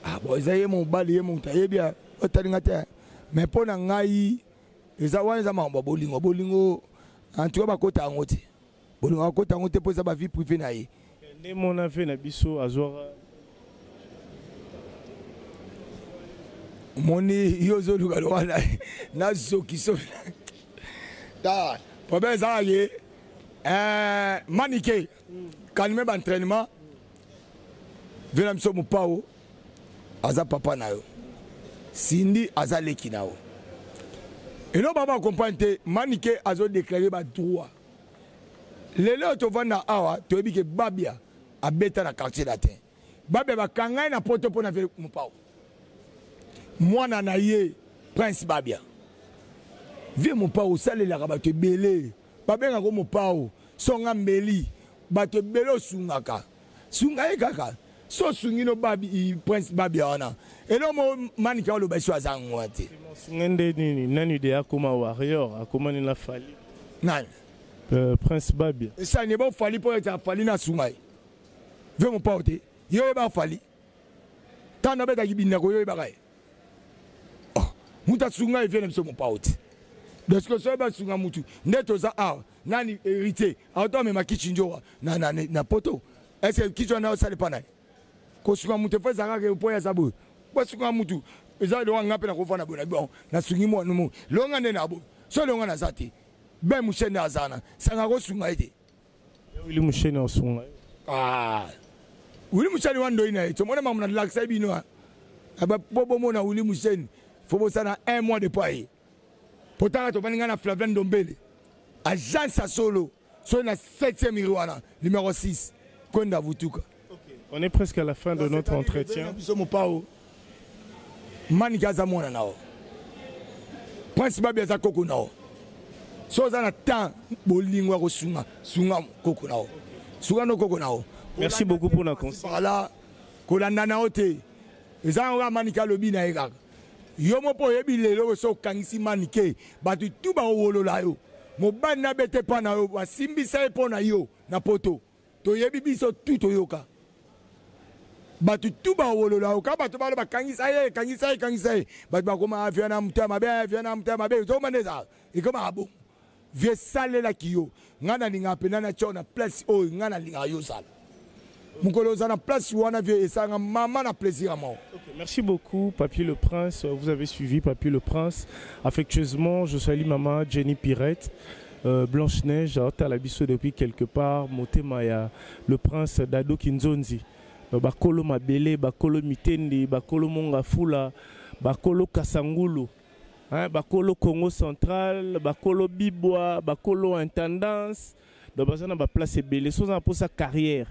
Speaker 1: ah bon eza ye mobali ye moto ayebi otali nga te mais mpo na ngai eza wana eza makambo ya bolingo bolingo en tout cas bakota yango te bolingo akota yango te mpo eza bavie privé na ye
Speaker 2: nde mona ve na biso azwaka
Speaker 1: moni yo ozoluka loka nazokiso ta problème ezalaka ye eh, manike calme baentraînement ve na biso mopao aza papa na yo Cindy aza leki na yo eloko bango bakomprendre te manike azodeklare badroit lelo oyo tovanda awa toyebi ke babia abeta na quartier latin babia bakanga ye na poto mpo na vie mopao mwana na ye prince babia vie mopao osalelaka bato ebele babengaka mopao songa mbeli bato ebele osungaka sunga ye kaka so osungi no babi prince babia wana eloko mo manike oloba eso aza yango te
Speaker 2: sunga nde nini nani de akoma warrior akomani na fali
Speaker 1: nani
Speaker 2: euh, prince babia
Speaker 1: esani bo fali mpo ete afali na sunga ye ve mopao te yo oyeba fali ntango abetaki bindako yo oyebaka ye oh, moto asunga ye vie na biso mopao te donc soki basunga motu nde toza awa nani héritier auto amema kichinjoa na, na, na, na poto est-ce que kichwa wana osali mpa na ye kosunga motu efo ezalaka ke mpo aza boye basunga motu eza longa nga mpe nakofanda boye na bon nasungi mwana mo longa nde na boye so longa naza te ben mushene aza na sanga kosunga ye te
Speaker 2: wili mushene osunga ye
Speaker 1: ah wili mushene wa ndoi na ye tomona mamu nalakisa bino po bomona wili mushene fo bosala un mois de po ye potaka tovandi ngai na flavien ndombele agence ya solo soki na 7e rue wana numéro 6 kwenda vutuka.
Speaker 2: On est presque à la fin de notre entretien.
Speaker 1: Biso mopao manike aza mwana na yo prince babi aza koko na yo so oza na temps bolingo ya kosunga sunga koko na yo sunga no koko na yo.
Speaker 2: Merci beaucoup pour la conseil.
Speaker 1: Voilà kolanda na yo te eza yango kaka manike alobi na ye kaka yo moko oyebi lelo oyo soki okangisi manike bato tu bakowolola yo mobali na bete mpa na yo basimbisa ye mpo na yo na poto toyebi biso tu toyoka bato tu bawolola yo kaka bato balo bakangisa ye kangisa ye kangisa ye bato bakoma avia na motema mabe avia na motema mabe tokoma nde ezala ekomaka bongo vie esalelaki yo ngai nalingaka mpenza natya na place oyo ngai nalingaka yo ozala mokolo oza na place wana vie esanga mama na plaisir ya moko.
Speaker 2: Okay, merci beaucoup Papy le Prince, vous avez suivi Papy le Prince. Affectueusement, je salue maman Jenny Pirette. Euh, Blanche Neige, aotala biso depuis quelque part, motema ya le prince Dado Kinzonzi. Euh, bakolo mabele, bakolo mitendi, bakolo mongafula, bakolo kasangulu. Hein, bakolo Congo central, bakolo Bibwa, bakolo intendance. Donc baza na ba place ebele. Soza na posa carrière,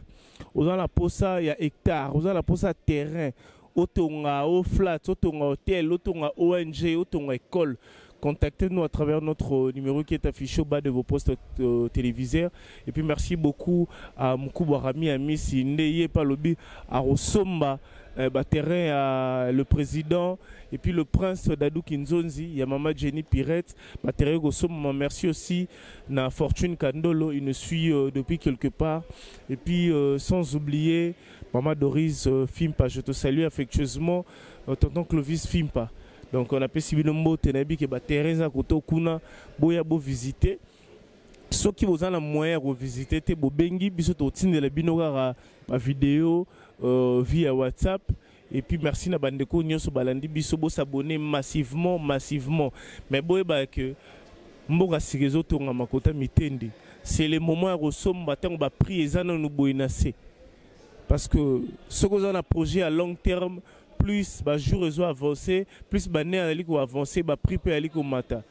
Speaker 2: oza na posa ya hectare, oza na posa terrain, otonga o flat, otonga hôtel, otonga ONG, otonga école. Contactez-nous à travers notre numéro qui est affiché au bas de vos postes euh, téléviseurs. Et puis merci beaucoup à Mukubwa Rami Amisi Ndeye Palobi à Rosomba, euh, bah, terrain à le président et puis le prince Dadou Kinzonzi, il y a maman Jenny Pirette, bah, terrain Rosomba. Merci aussi na Fortune Kandolo, il nous suit euh, depuis quelque part. Et puis euh, sans oublier maman Doris euh, Fimpa, je te salue affectueusement, euh, tonton Clovis Fimpa. Donc on appelle bino mbote nayebi ke ba terrain eza koto kuna boya bo visiter. Soki boza na moyen ya kovisite te, bobengi biso, totindela bino kaka bavideo via WhatsApp. Et puis merci na bandeko nyonso balandi biso. Bosabonner massivement, massivement. Mais boyeba que mboka sika ezotongama kota mitendi, c'est le moment ya kosomba ntango baprix eza nanu boye na se, parce que soki oza na projet à long terme, plus bajour ezo avancer, plus bane azali koavance, baprix mpe azali komata.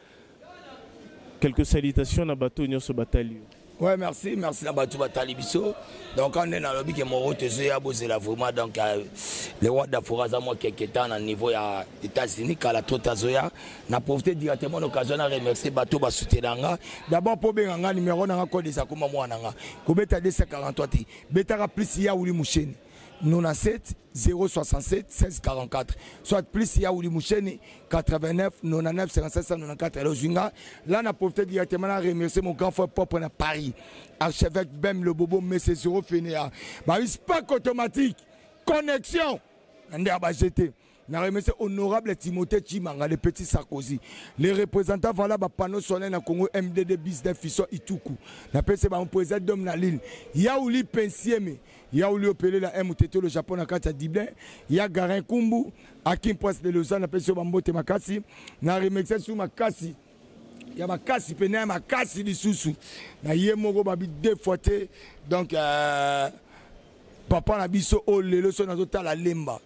Speaker 2: Quelques salutations na bato nyonso batali yo.
Speaker 5: Ouais, merci, merci na bato batali biso. Donc quand on nalobi ke moro tozoya, bozela vraiment. Donc le roi d'Afrique aza mwa quelque temps na niveau ya États-Unis, kala trop azoya. Na profiter directement l'occasion na remercier bato basoutenir nga.
Speaker 1: D'abord, po benga nga, numéro na nga, code eza koma mwana nga. Kobeta 243 te. Betaka plus ya Wuli Musheni. 97 067 16 44, soit plus ya Wuli Musheni 89 99 57 94. Alors Zinga là, na profité directement na remercier mon grand frère propre na Paris, archevêque Bem le Bobo, monsieur Zero Fenéa. Bah, pas automatique connexion nde abajete. Na remercier honorable Timothée Chimanga, le petit Sarkozy, les représentants, voilà, ba panneau solaire na Congo, MDD Business Fiso Ituku. Na pese ba président d'homme na Lille, Yaouli Pensieme, Yaouli Opele la M Teto le Japon na kati ya Dublin, ya Garin Kumbu, Akim Prince de Lausanne, na pese ba mbote makasi. Na remercier sous makasi ya makasi pene ya makasi lisusu na ye moko babi deux fois te. Donc papa na biso oyo lelo so nazotala Lemba,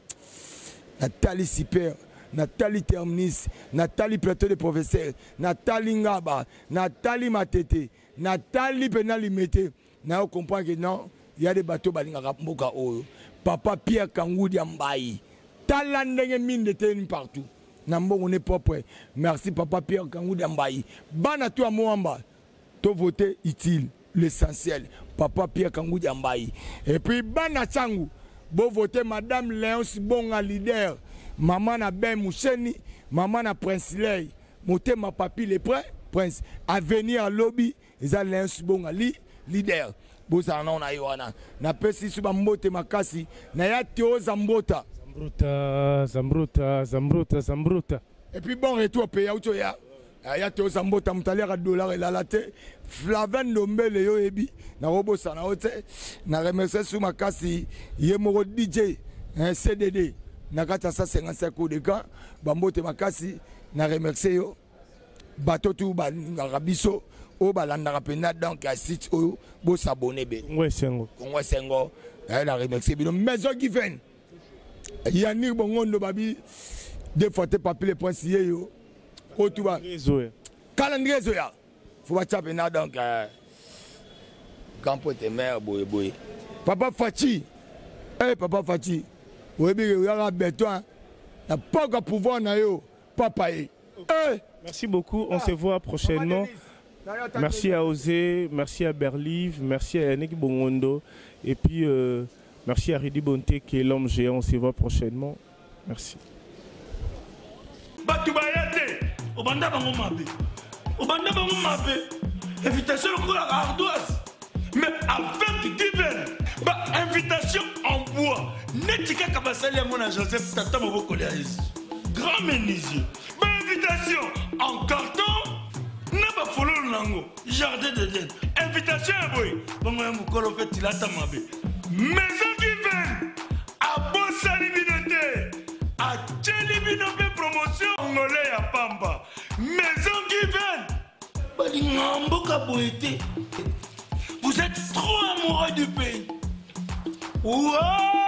Speaker 1: natali super, natali Terminus, natali plateau de professeur, natali Ngaba, natali Matete, natali mpe Limete, nayo comprendre que non, ya de bato balingaka mboka oyo. Papa Pierre Kangudi ya Mbai, tala ndenge minde telemi partout na mbongo ne propre. Merci papa Pierre Kangudi ya Mbai. Bana to ya Moamba, to voter utile l'essentiel, papa Pierre Kangudi ya Mbai. Et puis bana Sangu, bo voter madame Léonce Bonga leader, mama na Ben Moucheni, mama na Prince Ley, motema papi le prince avenir à lobby eza Léonce Bonga li leader. Bozala nao na ye wana. Napesi su bambote makasi na ya Teo Zambota.
Speaker 2: Zambruta, Zambruta, Zambruta, Zambruta.
Speaker 1: Et puis bon retour au pays auto ya ya Teo Zambota, moto aliaka dollar elala te. Flavin Ndombele, yo oyebi, nakobosana yo te. Na remercie su makasi ye moko DJ, hein, CDD na kati ya 155 coup de camp. Bambote makasi, na remercie yo. Bato tu balingaka biso oyo balandaka mpenza donc ya site oyo, bosabone be.
Speaker 2: Kongo Esengo.
Speaker 1: Kongo Esengo, na remercie bino. Maison Given, Yannick Bongondo babi deux fois te, papi le prince ye yo oyo tu ba calendrier ezoya, fo batya mpenza. Donc campo te mare boye boye. Papa Faci, eh, papa Faci, oyebi ke oyaka beton na poka pouvoir na yo, papa ye, eh.
Speaker 2: Merci beaucoup, on se voit prochainement. Merci à Osé, merci à Berlive, merci à Yannick Bongondo et puis merci à Rudy Bonté qui est l'homme géant. On se voit prochainement. Merci.
Speaker 3: Bato baya te, obanda bango mabe, obanda bango mabe, invitation lokola ardoise, mais avec Given, ba invitation en bois neti kaka basali yango na Joseph tata mobokoli ya Yesu, grand menuisier. Ba invitation en carton na bafololo nango jardin d'Eden. Invitation ya boye bango ya mokolo mpe tilata mabe. Maison Given abosani bino te, atieli bino mpe promotion ngole ya pamba. Maison Given balingaka mboka boye te. Vous êtes trop amoureux du pays. Wow!